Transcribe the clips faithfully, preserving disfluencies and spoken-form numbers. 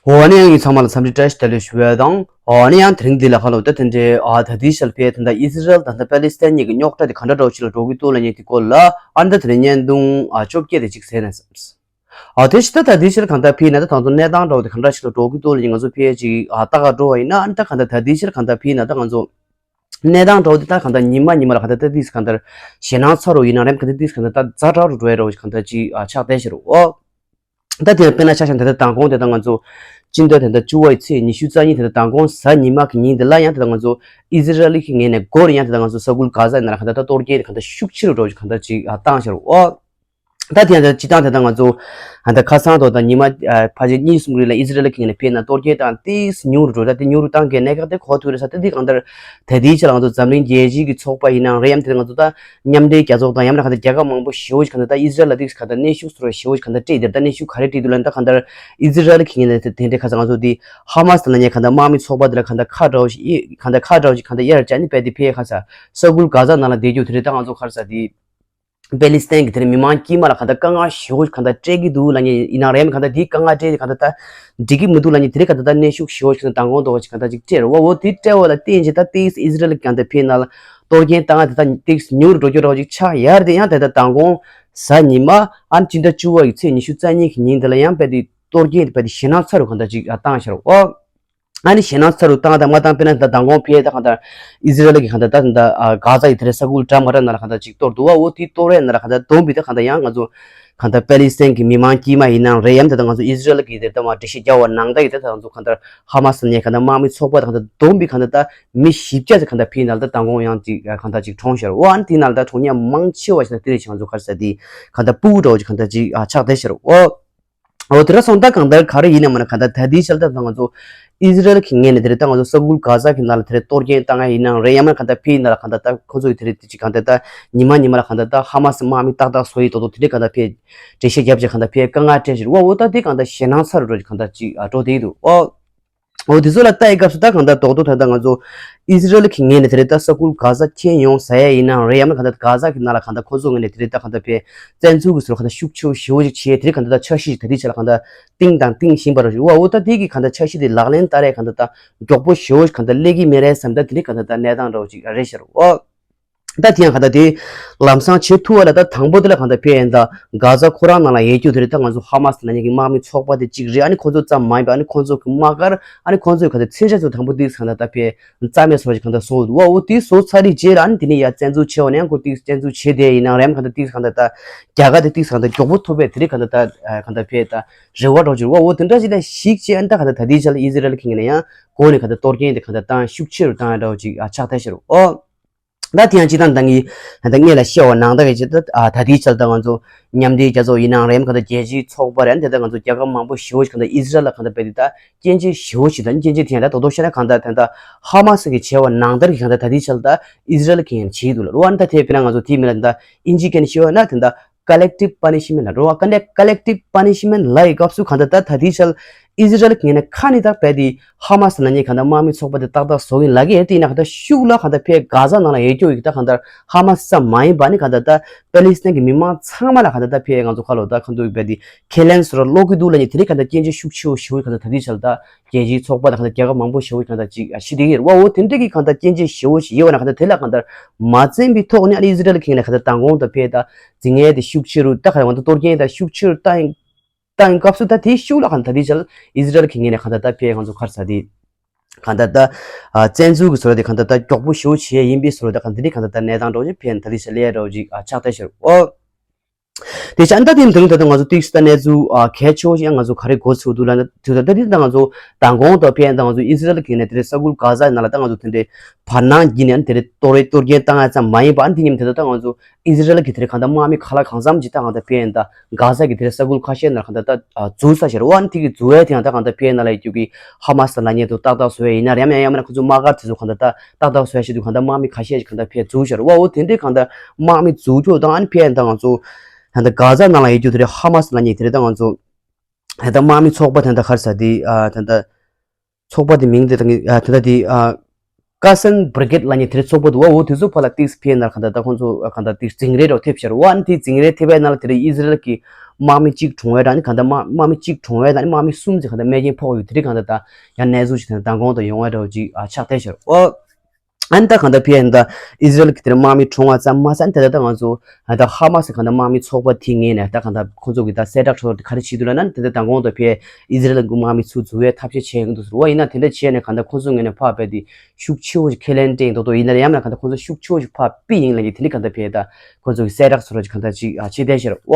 འོ་ནི་ཡང་ཡིན་ཚང་མ་ལ་འཚམས་འདྲི་བཀྲ་ཤིས་བདེ་ལེགས་ཞུ་བ་དང་། འོ་ནི་ཡང་དེ་རིང་འདི་ལ་ཁ་ལོ་ད་དེ་འདྲའི་ཨ་ད་ལྟའི་ཆར་ཕེ་ད་ལྟ་ཨི་ཟི་རལ་ད་ལྟ་པ་ལི་སི་ཐན་གཉིས་ཀྱི་རྙོག་དྲ་དེ་ག་འདྲ་འདྲ་བོ་ཞིག་ལ་འགྲོ་གི་འདུག་ལབ་མཁན་དེ་སྐོར་ལ་ཨ་ནི་ད་དེ་རིང་བརྙན་ཐུང་ཨ་བཅོ་བརྒྱད་དེ་གཅིག་གཟིགས་ན་བསམས། ཨ་དེ་ཕྱི་ད་ད་ལྟའི་ཆར་གང་ལྟར་ཕེ་ན་ད་དང་ཐོག་གནས་སྟངས་འདྲ་བོ་དེ་ག་འདྲ་ཞིག་ལ་འགྲོ་གི་འདུག་ལབ་མཁན་ང་ཚོ་ཕེ་ཅིག་ཨ་ལྟ་ག་འགྲོ་བ་ཡིན་ན་ཨ་ནི་ད་གང་ལྟར་ད་ལྟའི་ཆར་གང་ལྟར་ཕེ་ན་ད་ང་ཚོ་གནས་སྟངས་འདྲ་བོ་དེ་ད་གང་ལྟར་ཉི་མ་ཉི་མ་ལ་གང་ལྟར་ད་ཏིས་གང་ལྟར་ཞེད་སྣང་ཚ་རུ་ཡིན་ན་རེམ་གང་ལྟར་ཏིས་གང་ལྟར་ད་ཛ་དྲག་རུ་འགྲོ་ཡ་འདྲ་བོ་ཞིག་གང་ལྟར་ཅིག་ཨ་ཆགས་བསྡད་ཤག་རུ་ཨོ། ད་དེ་ཡང་དཔེར་ན་ཆ་བཞག་ན་ད་ལྟ་མདང་དགོང་དེ་ད་ང་ཚོ་སྤྱི་ཟླ་དེ་ད་བཅུ་བའི་ཚེས་ཉི་ཤུ་རྩ་གཉིས་དེ་ད་མདང་དགོང་གཟའ་ཉི་མ་གི་ཉིན་དེ་ལ་ཡང་དེ་ད་ང་ཚོ་ཨི་ཟི་རལ་གྱི་ངོས་ནས་སྒོ་རེ་ཡང་དེ་ད་ང་ཚོ་ས་ཁུལ་གྷ་ཛ་ནང་ལ་གང་ལྟར་ད་གཏོར་སྐྱོན་དེ་གང་ལྟར་ཤུགས་ཆེ་རུ་འགྲོ་གང་ལྟར་ཅིག་བཏང་ཤར་ཨོ། ད་དེ་ཡང་ད་སྤྱི་བཏང་དེ་ད་ང་ཚོ་ད་ཁ་སང་དོ་ད་ཉི་མ་ཕལ་ཆེར་གཉིས་གསུམ་རིང་ལ་ཨི་ཟི་རལ་གྱི་ངོས་ནས་ཕེ་ན་གཏོར་སྐྱོན་དང་ཏིས་ཉུང་རུ་འགྲོ་ད་དེ་ཉུང་རུ་བཏང་གི་གནད་འགག་དེ་གོ་ཐུབ་རེད་ས་དེ་དེ་གང་ལྟར། ད་ལྟའི་ཆར་ང་ཚོ་འཛམ་གླིང་རྒྱལ་སྤྱིའི་གི་ཚོགས་པ་ཡིན་ནའང་རེད་ཡམ་དེ་ང་ཚོ་ད་མཉམ་འབྲེལ་རྒྱལ་ཚོགས་དང་ཡང་ན་གང་ལྟར་རྒྱལ་ཁབ་མང་པོ་ཞེ་པོ་ཞིག་གང་ལྟར་ད་ཨི་ཟི་རལ་ལ་དེ་གང་ལྟར་གནོན་ཤུགས་ཚོར་བ་ཞེ་པོ་ཞིག་གང་ལྟར་སྤྲད་དེ་ད་གནོན་ཤུགས་ག་རེ་སྤྲད་འདུག་ལབ་ན་ད་གང་ལྟར་ཨི་ཟི་རལ་གྱི་ངོས་ནས་དེ་འདྲའི་ཁ་ས་ང་ཚོ་དེ་ཧ་མ་སི་ལབ་མཁན་གང་ལྟར་དམག་མི་ཚོགས་པ་དེ་ལ་གང་ལྟར་ཁ་འདྲ་བོ་ཞིག་གང་ལྟར་ཁ་འདྲ་བོ་ཞིག་གང་ལྟར་གཡར་བྱས་ནས་རྦད་དེ་ཕེ་ཁ་ས་ས་ཁུལ་གྷ་ཛ་ནང་ལ་བསྡད་རྒྱུ་དེ་རེད། ད་ང་ཚོ་ག་རེ་ཟ་དེ་པེ་ལི་སི་ཐན་གྱི་དེ་རིང་མི་མང་དཀྱུས་མ་ལ་གང་ལྟར་དཀའ་ངལ་ཞེ་པོ་གང་ལྟར་སྤྲད་ཀྱི་འདུག་ལབ་མཁན་ཡིན་ནའང་རེད་མ་གང་ལྟར་དེའི་དཀའ་ངལ་སྤྲད་དེ་གང་ལྟར་ད་འགྲིག་གི་མི་འདུག་ལབ་མཁན་དེ་རིང་གང་ལྟར་ད་གནོན་ཤུགས་ཞེ་པོ་ཞིག་དང་མདང་དགོང་དོག་ཅིག་གང་ལྟར་ཅིག་སྤྲད་རེད་བ། འོ་དེ་སྤྲད་འོ་ལ་བརྟེན་བྱས་ད་ཏིས་ཨི་ཟི་རལ་གྱི་གང་ལྟར་ཕེ་ནང་ལ་གཏོར་སྐྱོན་བཏང་ཡ་དེ་ད་ཏིས་ཉུང་རུ་འགྲོ་རྒྱུ་འདྲ་བོ་ཅིག་ཆགས་ཡ་རེད། དེ་ཡང་ད་ལྟ་མདང་དགོང་གཟའ་ཉི་མ་ཨ་ནི་སྤྱི་ཟླ་བཅུ་བ་ཡི་ཚེས་ཉི་ཤུ་རྩ་གཉིས་ཀྱི་ཉིན་དེ་ལ་ཡང་རྦད་དེ་གཏོར་སྐྱོན་དེ་རྦད་དེ་ཞེད་སྣང་ཚ་རུ་གང་ལྟར་ཅིག་བཏང་ཤར་བ། ཨ་ནི་ཞེད་སྣང་ཚ་རུ་བཏང་དང་མ་བཏང་དཔེར་ན་ད་མདང་དགོང་ཕེ་ད་གང་ལྟར་ཨི་ཟི་རལ་གྱི་གང་ལྟར་ད་ད་གྷ་ཛ་ཡི་དེ་རེད་ས་ཁུལ་འདྲ་མ་འདྲ་ནང་ལ་གང་ལྟར་ཅིག་གཏོར་འདུག་བ། འོ་དེ་གཏོར་བའི་ནང་ལ་གང་ལྟར་བསྡོམས་པས་ད་གང་ལྟར་ཡང་ང་ཚོ་གང་ལྟར་པེ་ལི་སི་ཐན་གྱི་མི་མང་དཀྱུས་མ་ཡིན་ནའང་རེད་ཡམ་དེ་ད་ང་ཚོ་ཨི་ཟི་རལ་གྱི་དེ་ལྟ་བ་འགྲེལ་བཤད་རྒྱག་པ་ནང་ལྟར་གྱི་དེ་ད་ང་ཚོ་གང་ལྟར་ཧ་མ་སི་ལབ་མཁན་གང་ལྟར་དམག་མི་ཚོགས་པ་ད་གང་ལྟར་བསྡོམས་པས་གང་ལྟར་ད་མི་བཞི་བརྒྱ་ཙམ་གང་ལྟར་ཕེ་ནང་ལ་ད་མདང་དགོང་ཡང་ཅིག་གང་ལྟར་ཅིག་གྲོངས་ཤར་བ། ཨ་ནི་དེ་ནང་ལ་ད་གྲོངས་མཁན་མང་ཆེ་བ་ཞིག་ད་དེ་རེད་ཅིག་ང་ཚོ་ག་རེ་ཟ་དེ་གང་ལྟར་སྤུ་གུ་འདྲ་བོ་ཅིག་གང་ལྟར་ཅིག་ཆགས་བསྡད་ཤར་བ། འོ་དེ་འདྲ་སོང་ད་གང་ལྟར་ག་རེ་ཡིན་ན་མ་ན་གང་ལྟར་ད་ལྟའི་ཆར་ད་ང་ཚོ་ཨི་ཟི་རལ་གྱི་ངོས་ནས་དེ་རེད་ད་ང་ཚོ་ས་ཁུལ་གྷ་ཛ་གི་ནང་ལ་དེ་རེད་གཏོར་སྐྱོན་བཏང་ཡ་ཡིན་ནའང་རེད་ཡང་མ་གང་ལྟར་ཕེ་ཡིན་ན་ལ་གང་ལྟར་ད་ཁོ་ཚོ་ཡི་དེ་རེད་དེ་ཅིག་གང་ལྟར་ད་ཉི་མ་ཉི་མ་ལ་གང་ལྟར་ད་ཧ་མ་སི་དམག་མི་ཏག་ཏག་བཟོ་ཡི་དོག་དོག་དེ་རེད་གང་ལྟར་ཕེ་འགྲེལ་བཤད་རྒྱབ་ཅིག་གང་ལྟར་ཕེ་དཀའ་ངལ་སྤྲད་ཤར་བ། འོ་ད་དེ་གང་ལྟར་ཞེད་སྣང་ཚ་རུ་འགྲོ་ཅིག་གང་ལྟར་ཅིག་འགྲོ་དེ་ཡི་འདུག་ཨོ། འོ་དེ་ཚོ་ལ་ལྟ་ཡི་སྐབས་སུ་ད་གང་ལྟར་རྡོག་རྡོག་ད་ལྟ་ང་ཚོ་ཨི་ཟི་རལ་གྱི་ངོས་ནས་དེ་རེད་ད་ས་ཁུལ་གྷ་ཛ་ཁྱེར་ཡོང་ཟེར་ཡ་ཡིན་ནའང་རེད་ཡང་ན་གང་ལྟར་གྷ་ཛ་གི་ནང་ལ་གང་ལྟར་ཁོ་ཚོ་ངོས་ནས་དེ་རེད་ད་གང་ལྟར་ཕེ་བཙན་འཛུལ་གྱི་ཟུར་གང་ལྟར་ཤུགས་ཆེ་ཞེ་པོ་ཅིག་བྱས་དེ་རེད་གང་ལྟར་ད་འཆར་གཞི་ཞིག་ད་ལྟའི་ཆ་ལ་གང་ལྟར་བཏིང་དང་བཏིང་བཞིན་པ་རེད་བ། འོ་ད་དེ་གི་གང་ལྟར་འཆར་གཞི་དེ་ལག་ལེན་བསྟར་ཡ་གང་ལྟར་ད་མགྱོགས་པོ་ཞེ་པོ་ཅིག་གང་ལྟར་སླེབས་ཀྱི་མེད་རེད་བསམ་ད་དེ་རེད་གང་ལྟར་ད་གནས་སྟངས་འདྲ་བོ་ཅིག་རེད་ཤག་རོ། ད་དེ་ཡང་གང་ལྟར་དེ་ལམ་སང་བྱེད་ཐུབ་པ་ལ་ད་དང་པོ་དེ་ལ་གང་ལྟར་ཕེ་ཡིན་ད་གྷ་ཛ་ཁོ་རང་ནང་ལ་ཡོད་རྒྱུ་དེ་རེད་ད་ང་ཚོ་ཧ་མ་སི་ལབ་མཁན་གྱི་དམག་མི་ཚོགས་པ་དེ་གཅིག་རེད། ཨ་ནི་ཁོ་ཚོ་ཙམ་མ་ཡིན་པ་ཨ་ནི་ཁོ་ཚོ་གི་དམག་སྒར་ཨ་ནི་ཁོ་ཚོའི་གང་ལྟར་མཚོན་ཆ་ཚོ་དང་པོ་དེ་གང་ལྟར་ད་ཕེ་རྩ་མེད་བཟོ་ཞིག་གང་ལྟར་སོང་འདུག་བ། འོ་དེ་བཟོ་ཚར་རེད་རྗེས་ལ་ཨ་ནི་དེ་ནས་ཡ་བཙན་འཛུལ་བྱས་པ་ནས་ཁོ་དེ་བཙན་འཛུལ་བྱས་དེ་ཡིན་ནའང་རེམ་གང་ལྟར་དེ་གང་ལྟར་ད་རྒྱལ་ཁ་དེ་དེ་གང་ལྟར་མགྱོགས་པོ་ཐོབ་པའི་དེ་རེད་གང་ལྟར་ད་གང་ལྟར་ཕེ་ད་རེ་བ་འདྲ་བོ་ཅིག་རེད་བ། འོ་དེ་འདྲ་ཞིག་ལ་གཞིགས་བྱས་ཨ་ནི་ད་གང་ལྟར་ད་ལྟའི་ཆ་ལ་ཨི་ཟི་རལ་གྱི་ངོས་ནས་ཡང་སྒོ་ནས་གང་ལྟར་གཏོར་སྐྱོན་དེ་གང་ལྟར་བཏང་ཤུགས་ཆེ་རུ་བཏང་ཡ་འདྲ་བོ་ཅིག་ཨ་ཆགས་བསྡད་ཤག་རོ། ཨོ། ད་དེ་ཡང་སྤྱི་བཏང་ད་ངས་ད་ལྟ་སྔོན་ལ་བཤད་པ་ནང་ལྟར་གྱི་ཆེད་དུ་ཨ་ད་ལྟའི་ཆར་ད་ང་ཚོ་མཉམ་འབྲེལ་རྒྱལ་ཚོགས་ཡིན་ནའང་རེད་གང་ལྟར་རྒྱལ་སྤྱིའི་ཚོགས་པ་རེད། ཨ་ནི་དེ་ལྟར་ང་ཚོ་རྒྱལ་ཁབ་མང་པོ་ཞེ་པོ་ཞིག་གང་ལྟར་ཨི་ཟི་རལ་ལ་གང་ལྟར་རྦད་དེ་ད་སྐྱོན་བརྗོད་ཞེ་པོ་ཞིག་དང་སྐྱོན་བརྗོད་དེ་ཡང་ད་དོ་དོ་བཤད་ན་གང་ལྟར་ད་ལྟ་ཧ་མ་སི་གིས་བྱས་པ་ནང་ལྟར་གྱི་གང་ལྟར་ད་ལྟའི་ཆར་ད་ཨི་ཟི་རལ་གྱིས་ཡང་བྱས་འདུག་ལ་རོ། ཨ་ནི་ད་དེ་དཔེར་ན་ང་ཚོ་དེའི་མི་ལ་ད་ཨིན་ཇི་སྐད་ནས་བཤད་པ་ན་དེ་ད་collective punishment ལ་རོ། ཨ་ག་འདྲ་collective punishment ལ་ཡི་སྐབས་སུ་གང་ལྟར་ད་ད་ལྟའི་ཆར་ཨི་ཟི་རལ་གྱི་ངོས་ནས་ཁ་ནས་ད་རྦད་དེ་ཧ་མ་སི་ལབ་མཁན་གང་ལྟར་དམག་མི་ཚོགས་པ་དེ་ཏག་ཏག་བཟོ་གི་ལབ་ཀྱི་ཡོད་དེ་ཡིན་ན་གང་ལྟར་ཤུགས་ལ་གང་ལྟར་ཕེ་གྷ་ཛ་ནང་ལ་ཡོད་རྒྱུ་ཡིན་ད་གང་ལྟར་ཧ་མ་སི་ཙམ་མ་ཡིན་པ་ནི་གང་ལྟར་ད་པེ་ལི་སི་ཐན་གྱི་མི་མང་ཚང་མ་ལ་གང་ལྟར་ད་ཕེ་ང་ཚོ་ཁ་ལོ་ད་གང་འདུག་རྦད་དེ་ཁས་ལེན་བཟོ་ར་སློག་གི་འདུག་ལབ་མཁན་དེ་འདྲའི་གང་ལྟར་སྐྱོན་བརྗོད་ཤུགས་ཆེ་བོ་ཞེ་པོ་གང་ལྟར་ད་ལྟའི་ཆར་ད་རྒྱལ་སྤྱིའི་ཚོགས་པ་དང་གང་ལྟར་རྒྱལ་ཁབ་མང་པོ་ཞེ་པོ་གང་ལྟར་ཅིག་ཤི་བསྡད་ཀྱི་ཡོད་རེད་བ། འོ་དེ་འདྲ་གི་གང་ལྟར་སྐྱོན་བརྗོད་ཞེ་པོ་ཞིག་ཡོད་པ་ན་གང་ལྟར་དེ་ལ་གང་ལྟར་མ་བརྩོན་པའི་ཐོག་ནས་ཨ་ནི་ཨི་ཟི་རལ་གྱི་ངོས་ནས་གང་ལྟར་མདང་དགོང་དང་ཕེ་ད་རྫིག་ངན་དེ་ཤུགས་ཆེ་རུ་ད་གང་ལྟར་ང་ཚོ་གཏོར་སྐྱོན་ད་ཤུགས་ཆེ་རུ་བཏང་ཡིན། ད་ཡིན་སྐབས་སུ་ད་དེའི་ཤུགས་ལ་གང་ལྟར་དེའི་ཆར་ཨི་ཟི་རལ་གྱི་ངོས་ནས་གང་ལྟར་ད་ཕེ་ང་ཚོ་ག་རེ་ཟ་དེ་གང་ལྟར་ད་ཨ་བཙན་འཛུལ་གྱི་བཟོ་འདྲ་དེ་གང་ལྟར་ད་མགྱོགས་པོ་ཞེ་པོ་བྱས་ཡིན་པའི་བཟོ་འདྲ་ད་གང་ལྟར་དེ་གང་ལྟར་ད་གནས་སྟངས་འདྲ་བོ་ཅིག་ཕེ་ད་དེའི་ཆར་སླེབས་ཡ་འདྲ་བོ་ཅིག་ཨ་ཆགས་བསྡད་ཤག་རོ། དེ་ཆ་ཨ་ད་དེ་དེ་རིང་ད་ལྟ་ང་ཚོ་ཏིག་སི་ད་གནས་ཚུལ་ཨ་གལ་ཆེ་བོ་ཞིག་ཡང་ང་ཚོ་ག་རེ་གོ་ཚུགས་འདུག་ལབ་ན་དུས་ད་ལྟ་དེ་ད་ང་ཚོ་མདང་དགོང་དང་ཕེ་ཡང་ད་ང་ཚོ་ཨི་ཟི་རལ་གྱི་ནས་དེ་རེད་ས་ཁུལ་གྷ་ཛ་ནང་ལ་ད་ང་ཚོ་དེ་འདྲའི་བར་སྣང་བརྒྱུད་ནས་དེ་འདྲའི་གཏོར་རེ་གཏོར་སྐྱོན་བཏང་ཡ་ཙམ་མ་ཡིན་པ་ཨ་ནི་དེ་ཉིན་དེ་ད་ལྟ་ང་ཚོ་ཨི་ཟི་རལ་གྱི་དེ་རེད་གང་ལྟར་དམག་མི་ཁ་ལག་གང་འཚམ་ཅིག་ད་གང་ལྟར་ཕེ་ཡང་ད་གྷ་ཛ་གི་དེ་རེད་ས་ཁུལ་ཁ་ཤས་ནང་གང་ལྟར་ད་འཛུལ་ཚར་ཤག་རེད་བ། ཨ་ནི་དེ་གི་འཛུལ་ཡ་དེ་ཡང་ད་གང་ལྟར་ཕེ་ནང་ལ་ཡོད་རྒྱུ་གི་ཧ་མ་སི་ལབ་མཁན་དེ་ཏག་ཏག་བཟོ་ཡ་ཡིན་ན་རེད་ཡང་ཡང་མིན་ན་ཁོ་ཚོ་དམག་སྒར་དེ་ཚོ་གང་ལྟར་ད་ཏག་ཏག་བཟོ་ཡ་ཞིག་འདུག་གང་ལྟར་དམག་མི་ཁ་ཤས་ཤིག་གང་ལྟར་ཕེ་འཛུལ་ཤག་རེད་བ། འོ་དེ་འདྲའི་གང་ལྟར་དམག་མི་འཛུལ་ཕྱོགས་དང་ཨ་ནི་ཕེ་ཡང་ད་ང་ཚོ་ད་ལྟ་གྷ་ཛ་ནང་ལ་ཡོད་རྒྱུ་དེ་རེད་ཧ་མ་སི་ལབ་མཁན་དེ་རེད་ད་ང་ཚོ་ད་ལྟ་དམག་མི་ཚོགས་པ་དེ་འདྲ་ག་རེ་ཟ་དེ་ཨ་ད་ལྟ་ཚོགས་པ་དེ་མིང་དེ་ད་ཨ་ད་ལྟ་དེ་ཨ་ ཀ་སན་བྷི་རི་གེད་ལབ་མཁན་དེ་འདྲའི་ཚོགས་པ་འདུག་བ། འོ་དེ་ཚོ་ཕར་ལ་ཏིག་ཙམ་ཕེབས་ན་གང་ལྟར་ད་ཁོང་ཚོ་གང་ལྟར་ཏིག་འཛིང་རེས་འདྲ་བོ་ཐེབས་ཤག་རེད་བ། ཨ་ནི་དེ་འཛིང་རེས་ཐེབས་པའི་ནང་ལ་དེ་འདྲའི་ཨི་ཟི་རེལ་གྱི་དམག་མི་གཅིག་གྲོངས་པའི་དང་ནི་གང་ལྟར་དམག་དམག་མི་གཅིག་གྲོངས་པའི་དང་ནི་དམག་མི་གསུམ་ཅིག་གང་ལྟར་རྨས་སྐྱོན་ཕོག་ཡོད། དེ་འདྲའི་གང་ལྟར་ད་ཡང་གནས་ཚུལ་ཅིག་དེ་འདྲ་མདང་དགོང་དུ་ཡོང་བ་འདྲ་བོ་ཅིག་ཨ་ཆགས་བསྡད་ཤག་རེད་བ། ཨ་ནི་ད་གང་ལྟར་ཕེབས་ཡིན་ད་ཨི་ཟི་རེལ་གྱི་དེར་དམག་མི་གྲོངས་པ་ཙམ་མ་ཟད་ཨ་ནི་དེ་ལྟར་ད་ང་ཚོ་ཨ་ད་ཧ་མ་སི་གང་ལྟར་དམག་མི་ཚོགས་པ་དེ་ངོས་ནས་ད་གང་ལྟར་ཁོང་ཚོ་གི་ད་གསལ་བསྒྲགས་ཚོ་ག་རེ་བྱེད་འདུག་ལབ་ན་དེ་ལྟར་མདང་དགོང་དུ་ཕེབས་ཨི་ཟི་རེལ་གྱི་དམག་མི་ཚུར་འཛུལ་བའི་ཐབས་ཤེས་བྱེད་ཀྱི་འདུག་ཟེར་བ། ཡིན་ན་དེ་འདྲ་བྱས་ནས་གང་ལྟར་ཁོང་ཚོ་ངོས་ནས་ཕར་རྦད་དེ་ཤུགས་ཆེ་བོ་ཞིག་ཁས་ལེན་སྤྲད་འདུག་འདུག་ཡིན་ན་ཡང་ན་གང་ལྟར་ཁོང་ཚོ་ཤུགས་ཆེ་བོ་ཞིག་ཕར་ཕུད་ཡིན་ལབ་ཀྱི་དེ་འདྲ་གང་ལྟར་ཕེབས་ད་ཁོང་ཚོ་གི་གསལ་བསྒྲགས་ཚོ་ར་ཅིག་གང་ལྟར་ཅིག་ཨ་བྱེད་བསྡད་ཤག་རེད་བ།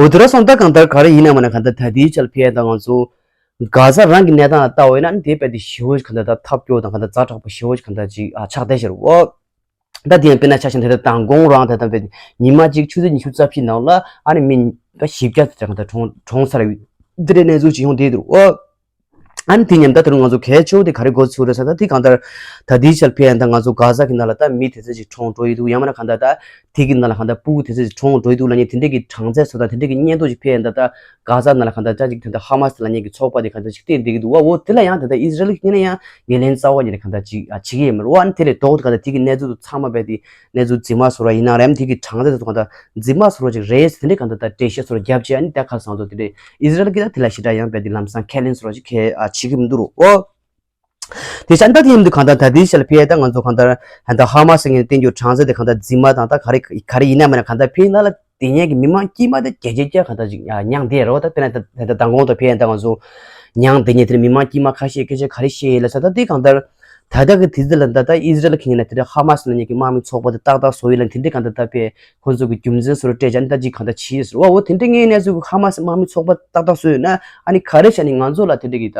འོ་དེ་འདྲ་སོང་ད་གང་ལྟར་ག་རེ་ཡིན་ན་མ་ན་གང་ལྟར་ད་ལྟའི་ཆར་ཕེབས་ད་ང་ཚོ་གྷ་ཟ་རང་གི་གནས་སྟངས་ལ་ལྟ་བ་ཡིན་ན་ཨ་ནི་དེ་རྦད་དེ་ཞེ་བོ་ཞིག་གང་ལྟར་ད་ཐབས་སྐྱོ་དང་གང་ལྟར་ཛ་དྲག་པོ་ཞེ་བོ་ཞིག་གང་ལྟར་ཅིག་ཨ་ཆགས་བསྡད་ཤག་རེད་བ། ད་དེ་ཡང་དཔེར་ན་ཆ་བཞག་ན་དེ་ལྟར་མདང་དགོང་རང་དེ་ལྟར་རྦད་དེ་ཉི་མ་གཅིག་ཆུ་ཚོད་ཉི་ཤུ་རྩ་བཞི་ནང་ལ་ཨ་ནི་མི་ད་བཞི་བརྒྱ་དེ་ལྟར་གང་ལྟར་གྲོངས་གྲོངས་ཚར་བའི་འདི་འདྲའི་གནས་ཚུལ་ཅིག་ཡོང་བསྡད་འདུག་རེད་བ། ཨ་ནི་དེ་མཉམ་ད་དེ་རིང་ང་ཚོ་གལ་ཆེ་བོ་དེ་ག་རེ་གོ་ཚུལ་རེད་ཟེར་ན་དེ་གང་ལྟར་ད་ལྟའི་ཆར་ཕེབས་ཡིན་ད་ང་ཚོ་གྷ་ཟ་གི་ནང་ལ་ད་མི་དེ་ཚོ་ཅིག་གྲོངས་འགྲོ་ཡི་འདུག་ཡང་མིན་ན་གང་ལྟར་ད་དེ་གི་ནང་ལ་གང་ལྟར་སྤུ་གུ་དེ་ཚོ་ཅིག་གྲོངས་འགྲོ་ཡི་འདུག་ལབ་མཁན་དེ་འདྲ་གི་གྲངས་ཚད་བཟོ་དང་དེ་འདྲ་གི་སྙན་ཐོ་ཅིག་ཕེབས་ཡིན་ད། ད་གྷ་ཟ་ནང་ལ་གང་ལྟར་ཅིག་དེ་འདྲ་ཧ་མ་སི་ལབ་མཁན་གི་ཚོགས་པ་དེ་གང་ལྟར་ཅིག་བསྟན་བསྡད་ཀྱི་འདུག་བ། འོ་དེ་ལ་ཡང་དེ་ལྟར་ཨི་ཟི་རེལ་གྱི་ངོས་ནས་ཡང་ངོས་ལེན་རྩ་བ་ཉིད་ནས་གང་ལྟར་ཅིག་བྱེད་ཀྱི་ཡོད་མ་རེད་བ། ཨ་ནི་དེ་ལས་ལྡོག་ཏེ་གང་ལྟར་དེ་གི་གནས་ཚུལ་དུ་ཚང་མ་རྦད་དེ་གནས་ཚུལ་རྫུན་མ་བཟོ་ར་ཡིན་ནའང་རེད། ཨ་ནི་དེ་གི་གྲངས་ཚད་དུ་གང་ལྟར་རྫུན་མ་བཟོ་ར་ཅིག་རེད་ཟེར་དེ་འདྲའི་གང་ལྟར་ད་འགྲེལ་བཤད་བཟོ་ར་བརྒྱབ་བྱས། ཨ་ནི་ད་ཁ་སང་ཚོ་དེ་འདྲའི་ཨི་ཟི་རེལ་གྱིས་ད་དེ་ལ་ཞེ་དྲག་ཡང་རྦད་དེ་ལམ་སང་ཁས་ལེན་བཟོ་ར་ཅིག་གལ་ཨ་བྱེད་ཀྱི་མི་འདུག་རོ། འོ། དེ་ཤ་འདྲ་དེ་ཡིན་དུས་གང་ལྟར་ད་ལྟའི་ཆར་ལ་ཕེབས་ཡ་ད་ང་ཚོ་གང་ལྟར་ད་ཧ་མ་སི་ངོས་ནས་བསྟན་རྒྱུ་གྲངས་ཚད་དེ་གང་ལྟར་རྫུན་མ་དང་ད་ག་རེ་ག་རེ་ཡིན་ན་མིན་ན་གང་ལྟར་ཕེབས་ཡ་ལ་དེ་ཉིད་ཀྱི་མི་མང་དཀྱུས་མ་དེ་བརྒྱ་ཆ་བརྒྱ་གང་ལྟར་ཅིག་མྱངས་བསྡད་རེད་བ། ད་དཔེར་ན་ད་ད་ལྟ་མདང་དགོང་དུ་ཕེབས་ཡ་ད་ང་ཚོ་མྱངས་བསྡད་མཁན་དེ་ནི་མི་མང་དཀྱུས་མ་ཁ་ཤས་སྐད་ཆ་ག་རེ་བཤད་ཡོད་ལབ་ས། ད་དེ་གང་ལྟར་ད་ལྟ་གི་དུས་ཚོད་ལ་ད་ལྟ་ཨི་ཟི་རེལ་གྱི་ངོས་ནས་དེ་འདྲ་ཧ་མ་སི་ལབ་མཁན་གྱི་དམག་མི་ཚོགས་པ་དེ་ཏག་ཏག་བཟོ་ཡོད་ལ་དེ་འདྲའི་གང་ལྟར་ད་ཕེབས་ཁོང་ཚོ་གི་རྒྱུ་མཚན་བཟོ་ར་སྤྲད་བྱས་ཨ་ནི་ད་ཅིག་གང་ལྟར་བྱས་ཟེར་བ། འོ་དེ་འདྲའི་ངའི་གནས་ཚུལ་གྱི་ཧ་མ་སི་དམག་མི་ཚོགས་པ་ཏག་ཏག་བཟོས་ཡོད་ན་ཨ་ནི་ག་རེ་བྱས་ནས་ང་ཚོ་ལ་དེ་འདྲའི་གི་ད།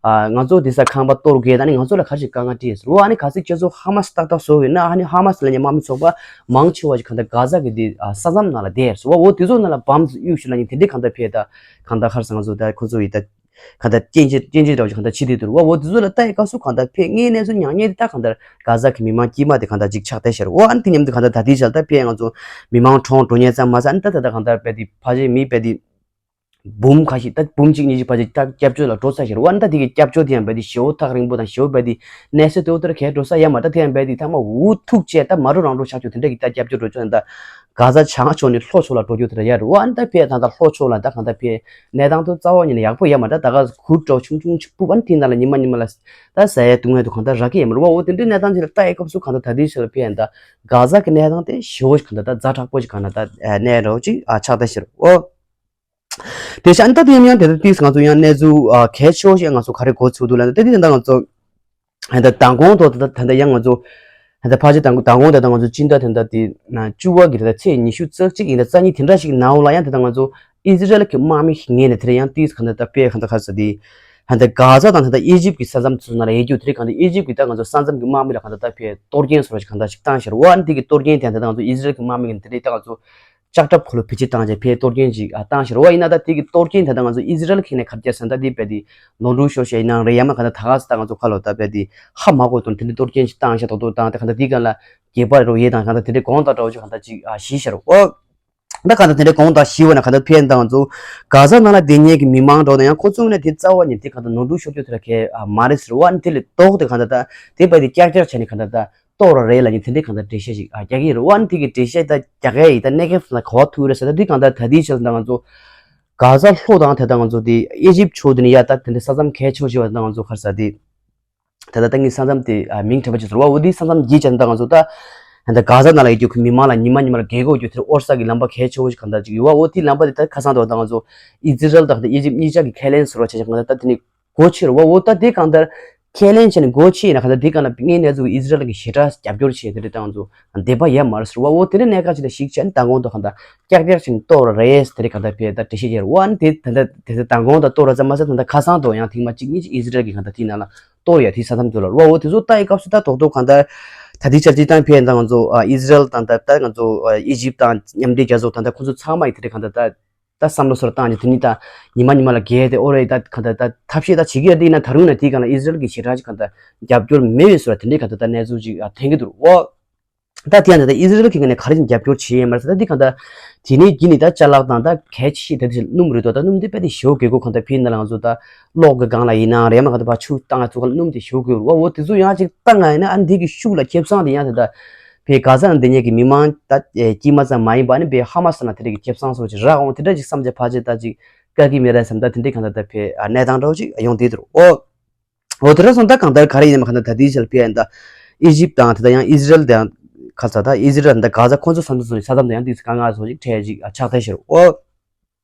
ཨ་ང་ཚོ་འདི་ས་ཁང་པ་གཏོར་དགོས་ད་ནི་ང་ཚོ་ལ་ག་རེ་ཞིག་དཀའ་ངལ་འཕྲད་ཟེར་བ། ཨ་ནི་གལ་སྲིད་ཁྱེད་ཚོ་ཧ་མ་སི་ཏག་ཏག་བཟོ་ཡོད་ན་ཨ་ནི་ཧ་མ་སི་ལབ་མཁན་དམག་མི་ཚོགས་པ་མང་ཆེ་བ་ཞིག་གང་ལྟར་གྷ་ཟ་གི་འདི་ཨ་ས་མཚམས་ནང་ལ་བསྡད་ཟེར་བ། འོ་དེ་ཚོ་ནང་ལ་བམ་གཡུག་ཞིག་ལབ་མཁན་དེ་འདྲའི་གང་ལྟར་ཕེབས་ད་གང་ལྟར་ཁར་སང་ང་ཚོ་ད་ཁོ་ཚོ་ཡི་ད་གང་ལྟར་སྐྱོན་བརྗོད་སྐྱོན་བརྗོད་འདྲ་བོ་ཞིག་གང་ལྟར་བྱེད་དུས་འདུག་རེད་བ། འོ་དེ་ཚོ་ལ་ལྟ་ཡི་སྐབས་སུ་གང་ལྟར་ཕེབས་ངའི་གནས་ཚུལ་ཉག་ཉེས་དེ་ད་གང་ལྟར་གྷ་ཟ་གི་མི་མང་དཀྱུས་མ་དེ་གང་ལྟར་ཅིག་ཆགས་བསྡད་ཤག་རེད་བ། ཨ་ནི་དེ་མཉམ་དུ་གང་ལྟར་ད་ལྟའི་ཆར་ད་ཕེབས་ང་ཚོ་མི་མང་གྲོངས་འགྲོ་མཁན་ཙམ་མ་ཟད་ཨ་ནི་ད་ད་ད་གང་ལྟར་རྦད་དེ་ཕལ་ཆེར་མི་རྦད་དེ། འབུམ་ཁ་ཤས་ད་འབུམ་གཅིག་གཉིས་ཤིག་ཕལ་ཆེར་ད་སྐྱབས་བཅོལ་ལ་འགྲོ་ཚར་ཤག་རེད་བ། ཨ་ནི་ད་དེ་གི་སྐྱབས་བཅོལ་དེ་ཡང་རྦད་དེ་ཞེ་བོ་ཐག་རིང་པོ་དང་ཞེ་བོ་རྦད་དེ་གནས་སའི་དེ་འོ་དེར་གས་འགྲོ་ས་ཡོད་མ་རེད། ད་དེ་ཡང་རྦད་དེ་ཐ་མ་འུ་ཐུག་བྱས་ད་མ་འགྲོ་རང་འགྲོ་ཆགས་ཆོག་དེ་འདྲ་གི་ད་སྐྱབས་བཅོལ་འགྲོ་ཆོག་ད་གྷ་ཟ་བྱང་ཕྱོགས་ནས་ལྷོ་ཕྱོགས་ལ་འགྲོ་རྒྱུ་དེ་འདྲ་ཡོད་རེད་བ། ཨ་ནི་ད་ཕེབས་ད་ད་ལྷོ་ཕྱོགས་ལ་ད་གང་ལྟར་ཕེབས་གནས་སྟངས་དེ་རྩ་བ་ཉིད་ནས་ཡག་པོ་ཡོད་མ་རེད། ད་ག་གུར་འདྲ་བོ་ཆུང་ཆུང་ཅིག་སྤུབས་ཨ་ནི་དེའི་ནང་ལ་ཉི་མ་ཉི་མ་ལ་ད་ཟ་ཡ་བཏུང་ཡ་དེ་གང་ལྟར་རག་གི་ཡོད་མ་རེད་བ། འོ་དེ་འདྲའི་གནས་སྟངས་ཅིག་ལ་ལྟ་ཡི་སྐབས་སུ་གང་ལྟར་ད་ལྟའི་ཆར་ལ་ཕེབས་ཡ་ད་གྷ་ཟ་གི་གནས་སྟངས་དེ་ཞེ་བོ་ཞིག་གང་ལྟར་ད་ཛ་དྲག་པོ་ཞིག་གང་ལྟར་ད་གནས་འདྲ་བོ་ཅིག་ཆགས་བསྡད་ཤག་རེད་བ། དེ་བཞིན་ད་དེ་ཡང་ཡང་དེ་ལྟར་ཏིས་ང་ཚོ་ཡང་གནས་ཚུལ་ཨ་གལ་ཆེ་བོ་ཞིག་ང་ཚོ་ག་རེ་གོ་ཚུགས་འདུག་ལབ་ན། དེ་དེ་ད་ང་ཚོ་ད་མདང་དགོང་དུ་ད་ད་ཡང་ང་ཚོ་ད་ཕལ་ཆེར་མདང་དགོང་ད་ང་ཚོ་སྤྱི་ཟླ་དེ་འདྲ་དེ་བཅུ་པ་གི་ད་ཚེས་ཉི་ཤུ་རྩ་གཅིག་ཡིན་ད་རྩ་གཉིས་དེ་འདྲ་ཞིག་ནང་ལ་ཡང་ད་ང་ཚོ་ཨི་ཟི་རལ་གྱི་དམག་མི་ཞིག་ངོས་ནས་དེ་ཡང་ཏིས་གང་ལྟར་ད་དཔེ་གང་ལྟར་ག་ས་དེ་ད་གྷ་ཟ་དང་ད་ཨི་ཇིབ་ཀྱི་ས་མཚམས་ཚོ་ནང་ལ་ཡོད་རྒྱུ་དེ་གང་ལྟར་ཨི་ཇིབ་ཀྱི་ད་ང་ཚོ་ས་མཚམས་ཀྱི་དམག་མི་ལ་གང་ལྟར་ད་དཔེ་གཏོར་སྐྱོན་བཟོ་འདྲ་ཞིག་གང་ལྟར་ཞིག་བཏང་ཤག་རེད་བ། ཨ་ནི་དེ་གི་གཏོར་སྐྱོན་དེ་ད་ང་ཚོ་ཨི་ཟི་རལ་གྱི་དམག་མི་གི་དེ་འདྲའི་ད་ང་ཚོ་ལྕགས་ཁྲབ་ཁོ་ལོ་བེད་སྤྱོད་བཏང་བྱས་ཕར་གཏོར་སྐྱོན་ཅིག་ཨ་བཏང་ཤག་རེད་བ། ཡིན་ན་ད་དེ་གི་གཏོར་སྐྱོན་དེ་ད་ང་ཚོ་ཨི་ཟི་རལ་གྱི་ནས་ག་རེ་བྱས་ཟེར་ན་ད་དེ་རྦད་དེ་ནོར་འཁྲུལ་ཤོར་བྱས་ཡིན་ནའང་རེད། ཡང་མིན་གང་ལྟར་ད་ག་ས་ད་ང་ཚོ་ཁ་ལོ་ད་རྦད་དེ་ཧ་མ་གོ་དོན་དེ་འདྲའི་གཏོར་སྐྱོན་ཅིག་བཏང་ཤག་ཏོག་ཏོག་བཏང་སྟེ་གང་ལྟར་དེའི་སྒང་ལ་སྒལ་པ་རེད་རོ་ཡས་དང་གང་ལྟར་དེ་འདྲའི་གོང་ལྟ་འདྲ་བོ་ཅིག་གང་ལྟར་ཅིག་ཨ་བྱས་ཤག་རེད་བ། ད་གང་ལྟར་དེ་འདྲའི་གོང་ལྟ་བྱས་པ་ན་གང་ལྟར་ཕར་ད་ང་ཚོ་གྷ་ཟ་ནང་ལ་བསྡད་མཁན་གྱི་མི་མང་འདྲ་བོ་དང་ཡང་ཁོ་ཚོ་ནས་དེ་རྩ་བ་ཉིད་དེ་གང་ལྟར་ནོར་འཁྲུལ་ཤོར་རྒྱུ་དེ་འདྲ་གང་ཡང་མ་རེད་ཟེར་བ། ཨ་ནི་དེ་ལས་ལྡོག་སྟེ་གང་ལྟར་ད་དེ་རྦད་དེ་ཀྱག་ཀྱག་བྱས་ནས་གང་ལྟར་ད་གཏོར་བ་རེད་ལབ་མཁན་དེ་འདྲའི་གང་ལྟར་འགྲེལ་བཤད་ཅིག་ཨ་རྒྱག་གི་ཡོད་རེད་བ། ཨ་ནི་དེ་གི་འགྲེལ་བཤད་ད་རྒྱག་ཡ་ཡིན་ད་གནས་སྐབས་ལ་ག་པར་ཐུག་རེད་ཟེར་ད་དེ་གང་ལྟར་ད་ལྟའི་ཆར་ད་ང་ཚོ་གྷ་ཟ་ལྷོ་དང་དེ་ད་ང་ཚོ་དེ་ཨི་ཇིབ་ཕྱོགས་དེ་ནས་ཡ་ད་དེ་འདྲའི་ས་མཚམས་གལ་ཆེ་བོ་ཞིག་བ་ད་ང་ཚོ་ག་རེ་ཟེར་དེ། ད་ལྟ་ད་ངས་ས་མཚམས་དེ་ཨ་མིང་དྲན་པ་བྱུང་སོང་བ། འོ་དེ་ས་མཚམས་བརྒྱུད་བྱས་ད་ང་ཚོ་ད་ད་གྷ་ཟ་ནང་ལ་ཡོད་རྒྱུ་གི་མི་མང་ལ་ཉི་མ་ཉི་མ་ལ་རྒས་འཁོགས་རྒྱུ་དེ་དབོར་ས་གི་ལམ་པ་གལ་ཆེ་བོ་ཞིག་གང་ལྟར་ཅིག་ཡོད་བ། འོ་དེ་ལམ་པ་དེ་ད་ཁ་སང་དུ་ད་ང་ཚོ་ཨི་ཛི་རལ་དང་ད་ཨི་ཇིབ་གཉིས་ཆ་གི་ཁས་ལེན་ཟེར་བ་བྱས་ཀྱང་གང་ལྟར་ད་དེ་ནི་སྒོ་ཕྱེ་རེད་བ། འོ་ད་དེ་གང་ལྟར་ཁས་ལེན་བྱས་ནས་སྒོ་ཕྱེ་ཡིན་ན་གང་ལྟར་དེ་གང་ལ་ངའི་གནས་ཚུལ་ཨི་ཛི་རལ་གྱི་ཞེ་དྲག་རྒྱབ་སྐྱོར་བྱས་དེ་འདྲ་ད་ང་ཚོ་འདོད་པ་ཡོད་མ་རེད་ཟེར་བ། འོ་དེ་འདྲ་གནད་འགག་ཅིག་ལ་གཞིགས་བྱས་ནས་མདང་དགོང་དུ་གང་ལྟར་ཀྱག་ཀྱག་བྱས་ནས་གཏོར་བ་རེད་དེ་འདྲ་གང་ལྟར་ཕར་ད་འགྲེལ་བཤད་བརྒྱབ་རེད་བ། ཨ་ནི་དེ་ད་ལྟ་དེ་ཚོ་མདང་དགོང་དུ་གཏོར་བ་ཙམ་མ་ཟད་ད་ལྟ་ཁ་སང་དུ་ཡང་ཐེངས་མ་གཅིག་གཉིས་ཅིག་ཨི་ཛི་རལ་གྱིས་གང་ལྟར་དེའི་ནང་ལ་གཏོར་ཡ་དེའི་ས་མཚམས་ཚོ་ལ་རེད་བ། འོ་དེ་ཚོ་ལྟ་ཡི་སྐབས་སུ་ད་རྡོག་རྡོག་གང་ལྟར་ད་ལྟའི་ཆར་སྤྱིར་བཏང་ཕར་ད་ང་ཚོ་ཨ་ཨི་ཛི་རལ་དང་ད་ད་ང་ཚོ་ཨ་ཨི་ཇིབ་དང་མཉམ་འབྲེལ་རྒྱལ་ཚོགས་དང་ད་ཁོ་ཚོ་ཚང་མ་ཡིས་དེ་འདྲ་གང་ལྟར་ད། ད་བསམ་བློ་ཚོར་བཏང་རྗེས་དེ་ནི་ད་ཉི་མ་ཉི་མ་ལ་རྒས་ཏེ་ཨོ་རེད་ད་གང་ལྟར་ད་ཐབས་ཤེས་ད་བྱེད་ཀྱི་ཡོད་དེ་ཡིན་ན་ད་རུང་ན་དེའི་སྒང་ལ་ཨི་ཛི་རལ་གྱི་ཞེ་དྲག་ཅིག་གང་ལྟར་རྒྱབ་སྐྱོར་མེད་པའི་བཟོ་འདྲ་དེ་འདྲའི་གང་ལྟར་ད་གནས་ཚུལ་ཅིག་ཐོན་གྱི་འདུག་འོ། ད་དེ་ཡང་ད་ལྟ་ཨི་ཟི་རེལ་གྱི་ངོས་ནས་ག་རེ་བྱས་ནས་རྒྱབ་སྐྱོར་བྱས་ཡོད་མ་རེད་ཟེར། ད་འདི་གང་ལྟར་དེ་ནས་བརྒྱུད་ནས་ད་ཅ་ལག་དང་ད་གལ་ཆེ་ཤོས་ད་དེ་སྣུམ་རེད་དོ། ད་སྣུམ་དེ་དཔེ་དེ་ཞེ་པོ་དགོས་མཁོ་གང་ལྟར་ཕྱིན་ནས་ལ་ང་ཚོ་ད་གློག་གི་སྒང་ལ་ཡིན་ནའང་རེད། ཡང་མ་གང་ལྟར་ཕར་ཆུ་བཏང་ང་ཚོ་ག་ལ་སྣུམ་དེ་ཞེ་པོ་དགོས་རེད་བ། འོ་དེ་ཚོ་ཡང་ཅིག་བཏང་ང་ཡིན་ན་ཨ་ནི་འདི་གི་ཤུགས་ལ་ཁེ་བཟང་དེ་ཡང་ད་ལྟ་བའི་གྷ་ཟ་ནང་བསྡད་མཁན་གྱི་མི་མང་ད་དཀྱུས་མ་ཙམ་མ་ཡིན་པ་ཨ་ནི་བའི་ཧ་མ་སི་ལ་དེ་འདྲ་གི་ཁེ་བཟང་སོགས་ཅིག་རག་འོང་། དེ་འདྲ་ཅིག་བསམ་བྱས་ཕལ་ཆེར་ད་ཅིག་བཀག་གི་མེད་རེད་བསམ། ད་དེ་འདྲའི་གང་ལྟར་ད་བའི་གནས་སྟངས་འདྲ་བོ་ཅིག་ཡོང་བསྡད་འདུག་འོ། འོ་དེ་འདྲ་སོང་ད་གང་ལྟར་ག་རེ་ཡིན་ནའང་གང་ལྟར་ད་ལྟའི་ཆར་བལ་ཡིན་ད་ཨི་ཇིབ་དང་དེ་ད་ཡང་ཨི་ཟི་རེལ་དང་ཁ་ས་ད་ཨི་ཟི་རེལ་དང་གྷ་ཟ་ཁོང་ཚོ་ས་མཚམས་སུ་ས་མཚམས་དང་ཡང་ཏིག་ཙམ་དཀའ་ངལ་སོགས་ཅིག་འཕྲད་ཅིག་ཆགས་བསྡད་ཤག་འོ།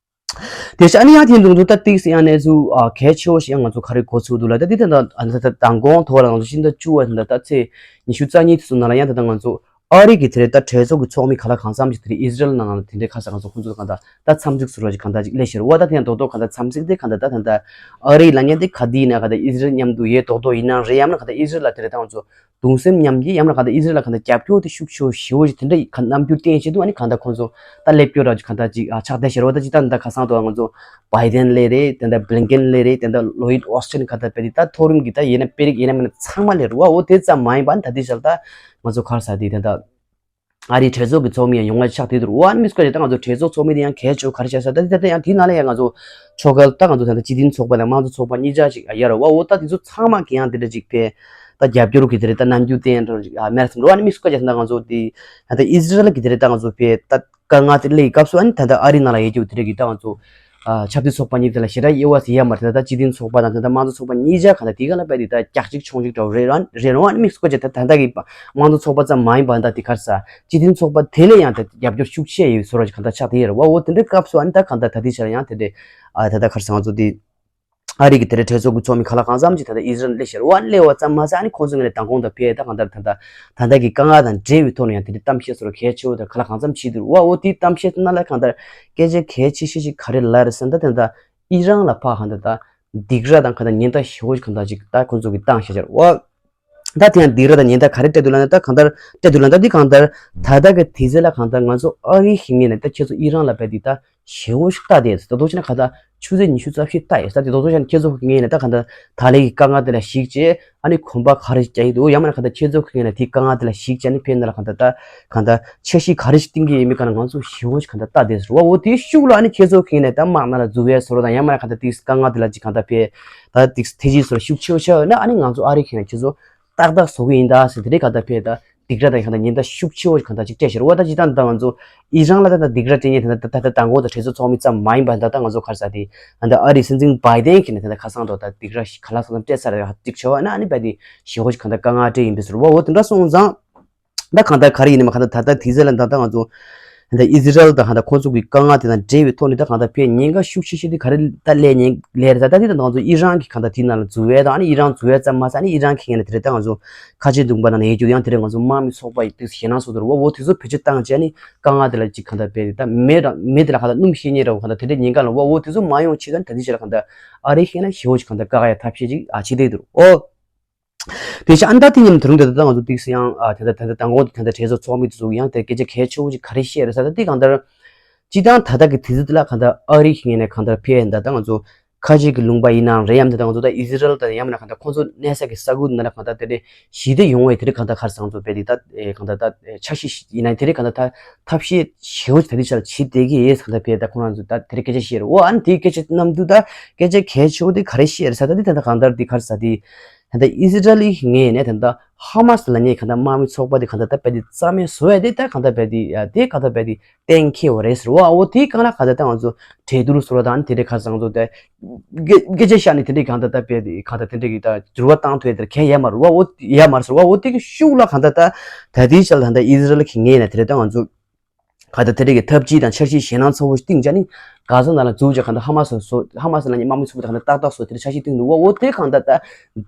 དེ་བཞིན་ཨ་ནི་ཡང་དེ་འདུག་འདུག་ད་ཏིག་ཙམ་ཡང་གནས་ཚུལ་གལ་ཆེ་བོ་ཞིག་ཡང་ང་ཚོ་ག་རེ་གོ་ཚུགས་འདུག་ལ། ད་དེ་ད་ད་ད་མདང་དགོང་ཐོག་ལ་ང་ཚོ་ཕྱི་ཟླ་བཅུ་བ་ད་ད་ཚེས་ཉི་ཤུ་རྩ་གཉིས་དེ་ཚོ་ནང་ལ་ཡང་ད་ད་ང་ཚོ་ཨ་རི་གི་དེ་རེད་ད་གྲོས་ཚོགས་ཀྱི་ཚོགས་མི་ག་ལ་གང་འཚམ་ཞིག་དེ་རེད་ཨི་ཟི་རེལ་ནང་ལ་དེ་འདྲའི་ཁ་ས་ང་ཚོ་ཁོང་ཚོ་གང་ལྟར་ད་འཚམས་གཟིགས་སུ་རོགས་ཀྱི་གང་ལྟར་ཅིག་སླེབས་ཤར་བ། ད་དེ་ཡང་རྡོག་རྡོག་གང་ལྟར་འཚམས་གཟིགས་དེ་གང་ལྟར་ད་ད་ད་ཨ་རི་ལ་ཉན་དེ་ག་དེ་ཡིན་ན་གང་ལྟར་ཨི་ཟི་རེལ་མཉམ་དུ་ཡོད་རྡོག་རྡོག་ཡིན་ན་རེད། ཡང་ན་གང་ལྟར་ཨི་ཟི་རེལ་ལ་དེ་རེད་ད་ང་ཚོ་གདུང་སེམས་མཉམ་སྐྱེད་ཡང་ན་གང་ལྟར་ཨི་ཟི་རེལ་ལ་གང་ལྟར་རྒྱབ་སྐྱོར་དེ་ཤུགས་ཆེ་བོ་ཞེ་བོ་ཞིག་དེ་འདྲ་གང་རྣམ་འགྱུར་བསྟན་བྱེད་དུ་ཨ་ནི་གང་ལྟར་ཁོང་ཚོ་ད་སླེབས་སྐྱོར་ར་ཅིག་གང་ལྟར་ཅིག་ཆགས་བསྡད་ཤར་བ། ད་ཅིག་ད་ད་ཁ་སང་དུ་ང་ཚོ་བྷའི་ཏན་ལས་རེད། དེ་འདྲ་བྷི་ལིན་ཀེན་ལས་རེད། དེ་འདྲ་ལོ་ཡིད་ཨོ་སི་ཏིན་གང་ལྟར་བས་དེ་ད་མཐོ་རིམ་གྱི་ད་ཡིན་ན་དཔེ་རིག་ཡིན་ན་མིན་ན་ཚང་མ་ལས་རུ་བ། འོ་དེ་ཙམ་མ་ཡིན་པ་ནི་ད་དེ་ཞལ་ད་ང་ཚོ་ག་རེ་ཟེར་དེ་དེ་འདྲ་ཨ་རིའི་གྲོས་ཚོགས་ཀྱི་ཚོགས་མི་ཡང་ཡོང་བ་ཆགས་བསྡད་འདུག་འོ་ཨ་ནི་མི་སྐོར་ཅིག་ད་ང་ཚོ་གྲོས་ཚོགས་ཚོགས་མི་དེ་ཡང་གལ་ཆེ་བོ་ག་རེ་བྱས་ཟེར་ད་དེ་ད་ད་ཡང་དེའི་ནང་ལ་ཡང་ང་ཚོ་ཆོལ་ཁ་ད་ང་ཚོ་ད་ལྟ་སྤྱི་མཐུན་ཚོགས་པ་དང་དམངས་གཙོ་ཚོགས་པ་གཉིས་ཆ་ཞིག་ཡར་བ། འོ་ད་དེ་ཚོ་ཚང་མ་གི་ཡང་དེ་འདྲ་ཅིག་ཕེ་ད་རྒྱབ་སྐྱོར་གྱི་དེ་རེད་ད་རྣམ་འགྱུར་བསྟན་འགྲོ་ཅིག་མེད་ར་སེམས་འགྲོ། ཨ་ནི་མི་སྐོར་ཅིག་ད་ང་ཚོ་དེ་ད་ལྟ་ཨི་ཟི་རེལ་གྱི་དེ་རེད་ད་ང་ཚོ་ཕེ་ད་དཀའ་ངལ་དེ་སླེབས་སྐབས་སུ་ཨ་ནི་ད་ལྟ་ཨ་རི་ནང་ལ་ཡོད་རྒྱུ་དེ་རེད་གི་ད་ང་ཚོ་ཨ་ཆབ་སྲིད་ཚོགས་པ་གཉིས་དེ་ལ་ཞེ་དྲག་དབྱེ་བ་ཟེར་ཡ་མ་རེད། ད་ལྟ་སྤྱི་མཐུན་ཚོགས་པ་དང་ད་ལྟ་དམངས་གཙོ་ཚོགས་པ་གཉིས་ཆ་གང་ལྟར་དེའི་སྒང་ལ་བས་དེ་ད་ཀྱག་ཅིག་ཆུང་ཅིག་འདྲ་བོ་རེད་ར་རེད་རུང་ཨ་ནི་མི་སྐོར་ཅིག་ད་ད་ལྟ་གི་དམངས་གཙོ་ཚོགས་པ་ཙམ་མ་ཡིན་པ་ད་དེ་ག་རེ་ཟེར་སྤྱི་མཐུན་ཚོགས་པ་དེ་ལས་ཡང་ད་རྒྱབ་སྐྱོར་ཤུགས་ཆེ་ཡོད་བཟོ་འདྲ་ཅིག་གང་ལྟར་ཆགས་བསྡད་ཡོད་རེད་བ། འོ་དེ་འདྲའི་སྐབས་སུ་ཨ་ནི་ད་གང་ལྟར་ད་དེ་ཆ་ལ་ཡང་དེ་འདྲའི་ཨ་ད་ད་ག་རེ་ཟེར་ང་ཚོ་དེ། ཨ་རི་གི་དེ་འདྲའི་གྲོས་ཚོགས་ཀྱི་ཚོགས་མི་ག་ལ་གང་འཚམ་ཅིག་ད་ལྟ་ཨི་ཟི་རེལ་སླེབས་ཤར་བ། སླེབས་པ་ཙམ་མ་ཟད་ཨ་ནི་ཁོང་ཚོ་ངོས་ནས་མདང་དགོང་དང་ཕེ་ད་གང་ལྟར་ད་ལྟ་ད་ལྟ་གི་དཀའ་ངལ་དང་འབྲེལ་བའི་ཐོག་ནས་ཡང་དེ་འདྲའི་གཏམ་བཤད་སོགས་གལ་ཆེ་བོ་དང་ག་ལ་གང་འཚམ་བྱས་འདུག་བ། འོ་དེའི་གཏམ་བཤད་ནང་ལ་གང་ལྟར་སྐད་ཆ་གལ་ཆེ་ཤོས་ཅིག་ག་རེ་ལབ་རེད་ཟེར་ན་ད་ད་ལྟ་ཨི་རན་ལ་ཕར་གང་ལྟར་ད་སྡིགས་ར་དང་གང་ལྟར་ཉེན་བརྡ་ཞེ་བོ་ཅིག་གང་ལྟར་ཅིག་ད་ཁོང་ཚོ་གིས་བཏང་བཞག་བྱར་བ། ད་དེ་ཡང་སྡིགས་ར་དང་ཉེན་བརྡ་ག་རེ་སྤྲད་འདུག་ལབ་ན་ད་གང་ལྟར་སྤྲད་འདུག་ལབ་ན་ད་འདི་གང་ལྟར་ད་ལྟ་གི་དུས་ཚོད་ལ་གང་ལྟར་ང་ཚོ་ཨ་རི་གི་ངོས་ནས་ད་ཁྱེད་ཚོ་ཨི་རན་ལ་བས་འདི་ད་ཞེ་བོ་ཞིག་ལྟ་དེ་ད་དོ་ཆེ་ན་གང་ལྟར་ཆུ་ཚོད་ཉི་ཤུ་རྩ་བཞི་ལྟ་ཡོད་ས་དེ་དོ་ཆེ་ན་ཁྱེད་ཚོ་གི་ངོས་ནས་ད་གང་ལྟར་ད་ལན་གི་དཀའ་ངལ་དེ་ལ་གཞིགས་བྱས་ཨ་ནི་གོམ་པ་ག་རེ་རྒྱག་གི་འདུག་ཡང་མིན་ན་གང་ལྟར་ཁྱེད་ཚོ་གི་ངོས་ནས་དེའི་དཀའ་ངལ་དེ་ལ་གཞིགས་བྱས་ཨ་ནི་ཕེ་ན་ལ་གང་ལྟར་ད་གང་ལྟར་འཆར་གཞི་ག་རེ་ཞིག་བཏིང་གི་ཡོད་མེད་གང་ལ་ང་ཚོ་ཞེ་བོ་ཞིག་གང་ལྟར་ལྟ་དེ་ཟེར་བ། འོ་དེའི་ཤུགས་ལ་ཨ་ནི་ཁྱེད་ཚོ་གི་ངོས་ནས་ད་དམག་ནང་ལ་འཛུལ་བའི་བཟོ་འདྲ་དང་ཡང་མིན་ན་གང་ལྟར་དེའི་དཀའ་ངལ་དེ་ལ་ཅིག་གང་ལྟར་ཕེ་ད་ཏིག་ཐེ་ཇི་སོར་ཤུགས་ཆེ་བོ་ཆགས་ཡོད་ན་ཨ་ནི་ང་ཚོ་ཨ་རི་ཁེ་ན་ཁྱེད་ཚོ་ཏག་ཏག་བཟོ་གི་ཡིན་ད་ཟེར་དེ་རིང་གང་ལྟར་ཕེ་ད་སྡིགས་ར་དང་གང་ལྟར་ཉེན་བརྡ་ཤུགས་ཆེ་བོ་གང་ལྟར་ཅིག་སྤྲད་ཤར་བ། ད་ཇི་ལྟར་ད་ང་ཚོ་ཨི་རན་ལ་ད་ད་སྡིགས་ར་སྤྲད་མཁན་དེ་ད་ད་ད་མདང་དགོང་དང་གྲོས་ཚོགས་ཚོགས་མི་ཙམ་མ་ཡིན་པ་ད་ད་ང་ཚོ་ག་རེ་ཟེར་དེ་ད་ཨ་རིའི་སྲིད་འཛིན་བྷའི་ཏན་གྱིས་ནི་ད་ད་ཁ་སང་དུ་ད་སྡིགས་ར་ག་ལ་སང་སང་སྤྲད་ཚར་རེད་ཅིག་བྱས་བ་ན་ཨ་ནི་བས་དེ་ཞེ་བོ་ཞིག་གང་ལྟར་དཀའ་ངལ་འཕྲད་ཡིན་པས་ཟེར་བ། འོ་དེ་འདྲ་སོང་ཙང་ད་གང་ལྟར་ག་རེ་ཡིན་ནའང་གང་ལྟར་ད་ལྟ་དུས་ཚོད་ལ་ད་ད་ང་ཚོ། ད་ཨི་ཟི་རལ་དང་ཧ་ད་ཁོང་ཚོ་གི་དཀའ་ངལ་དེ་དང་འབྲེལ་བའི་ཐོག་ནས་ད་གང་ལྟར་ཕེ་ཉེན་ཁ་ཤུགས་ཆེ་ཤོས་དེ་ག་རེ་ད་སླེབས་ཉེན་ལས་རེད་ད། ད་དེ་ད་ང་ཚོ་ཨི་རན་གྱི་གང་ལྟར་དེ་ནང་ལ་འཛུལ་བའི་དང་ཨ་ནི་ཨི་རན་འཛུལ་བའི་ཙམ་མ་ཟད་ཨ་ནི་ཨི་རན་གྱི་ངོས་ནས་དེ་རེད་ད་ང་ཚོ་ཁ་ཆེ་གདུང་པ་ནང་ནས་ཡོད་རྒྱུ་ཡང་དེ་རེད་ང་ཚོ་དམག་མི་ཚོགས་པ་ཡི་དེ་ཞེད་སྣང་བཟོ་འདུག་བ། འོ་དེ་ཚོ་བེད་སྤྱོད་བཏང་བྱས་ཨ་ནི་དཀའ་ངལ་དེ་ལ་ཅིག་གང་ལྟར་ཕེ་ད་མེ་དང་མེ་དེ་ལ་གང་ལྟར་སྣུམ་ཤེད་ཉེ་ར་བ་གང་ལྟར་དེ་འདྲའི་ཉེན་ཁ་ལ་བ། འོ་དེ་ཚོ་མ་ཡོང་ཆེད་ད་ད་དེ་ཞེ་ལ་གང་ལྟར་ཨ་རི་ཤེད་ན་ཞེ་བོ་ཞིག་གང་ལྟར་དཀའ་ཁག་ཡ་ཐབས་ཤེས་ཅིག་ཨ་བྱེད་བསྡད་འདུག་བ། དེ་བཞིན་ཨ་ནི་ད་དེ་མཉམ་དུ་རུང་དེ་ད་ང་ཚོ་ཏིག་སེ་ཡང་ཨ་དེ་ད་དེ་ད་མདང་དགོང་དེ་ད་གྲོས་ཚོགས་ཚོགས་མི་དེ་ཚོ་ཡང་དེ་སྐད་ཆ་གལ་ཆེ་བོ་ཅིག་ག་རེ་བཤད་རེད་ཟེར་ད་དེ་གང་ལྟར་སྤྱིར་བཏང་ད་ལྟ་གི་དུས་ཚོད་དེ་ལ་གང་ལྟར་ཨ་རི་གི་ངོས་ནས་གང་ལྟར་ཕེ་ད་ད་ང་ཚོ་ཁ་ཆེ་གི་ལུང་པ་ཡིན་ནའང་རེད། ཡང་དེ་ད་ང་ཚོ་ད་ཨི་ཟི་རལ་དང་ཡང་མིན་ན་གང་ལྟར་ཁོང་ཚོ་གནས་ས་གི་ས་ཁུལ་ནང་ལ་གང་ལྟར་དེ་འདྲའི་ཞི་བདེ་ཡོང་བའི་དེ་འདྲའི་གང་ལྟར་ག་རེ་ཟེར་ང་ཚོ་བས་དེ་ད་གང་ལྟར་ད་འཆར་གཞི་ཡིན་ན་དེ་འདྲའི་གང་ལྟར་ད་ཐབས་ཤེས་ཞེ་བོ་ཅིག་ད་དེ་ཆ་ལ་བྱེད་བསྡད་ཀྱི་ཡོད་ཟེར་ད་ཕེ་ད་ཁོང་རང་ཚོ་ད་དེ་འདྲའི་སྐད་ཆ་བཤད་རེད། འོ་ཨ་ནི་དེའི་སྐད་ཆ་གནམ་དུས་ད་སྐད་ཆ་གལ་ཆེ་བོ་དེ་ག་རེ་བཤད་རེད་ཟེར་ད་དེ་ད་ད་གང་ལྟར་དེ་ག་རེ་ཟེར་དེ། ད་ལྟ་ཨི་སི་རལ་ལི་ངོས་ནས་ད་ལྟ་ཧ་མ་སི་ལབ་མཁན་གང་ལྟར་དམག་མི་ཚོགས་པ་དེ་གང་ལྟར་ད་དཔེ་དེ་རྩ་མེད་བཟོ་ཡ་དེ་ད་གང་ལྟར་དཔེ་དེ་ཡ་དེ་གང་ལྟར་དཔེ་དེ་གཏན་འཁེལ་བ་རེད་ཟེར་བ། འོ་དེ་གང་ལ་གང་ལྟར་ད་ང་ཚོ་གྲོས་བསྡུར་བཟོ་ར་དང་དེ་འདྲའི་ཁ་སང་ཚོ་དེ་སྐད་སྐད་ཆ་བཤད་ནས་དེ་འདྲའི་གང་ལྟར་ད་དཔེ་དེ་གང་ལྟར་དེ་འདྲའི་གི་ད་འགྱུར་བ་བཏང་ཐུབ་ཡ་དེ་གལ་ཡ་མ་རེད་བ། འོ་ཡ་མ་རེད་ཟེར་བ། འོ་དེ་གི་ཤུགས་ལ་གང་ལྟར་ད་ད་དེའི་ཆ་ལ་ད་ལྟ་ཨི་སི་རལ་གི་ངོས་ནས་དེ་འདྲའི་ད་ང་ཚོ། ག་ད་དེ་རིགས་ཀྱི་འཐབ་ཇུས་དང་འཆར་གཞི་ཞེད་སྣང་ཚ་བོ་ཞིག་བཏིང་བྱས་ནས་གྷ་ཟ་ནང་ལ་འཛུལ་བྱས་གང་ལྟར་ཧ་མ་སི་སོ་ཧ་མ་སི་ལབ་མཁན་དམག་མི་ཚོགས་པ་དེ་གང་ལྟར་ཏག་ཏག་བཟོ་དེ་འདྲ་འཆར་གཞི་བཏིང་འདུག་བ། འོ་དེ་གང་ལྟར་ད་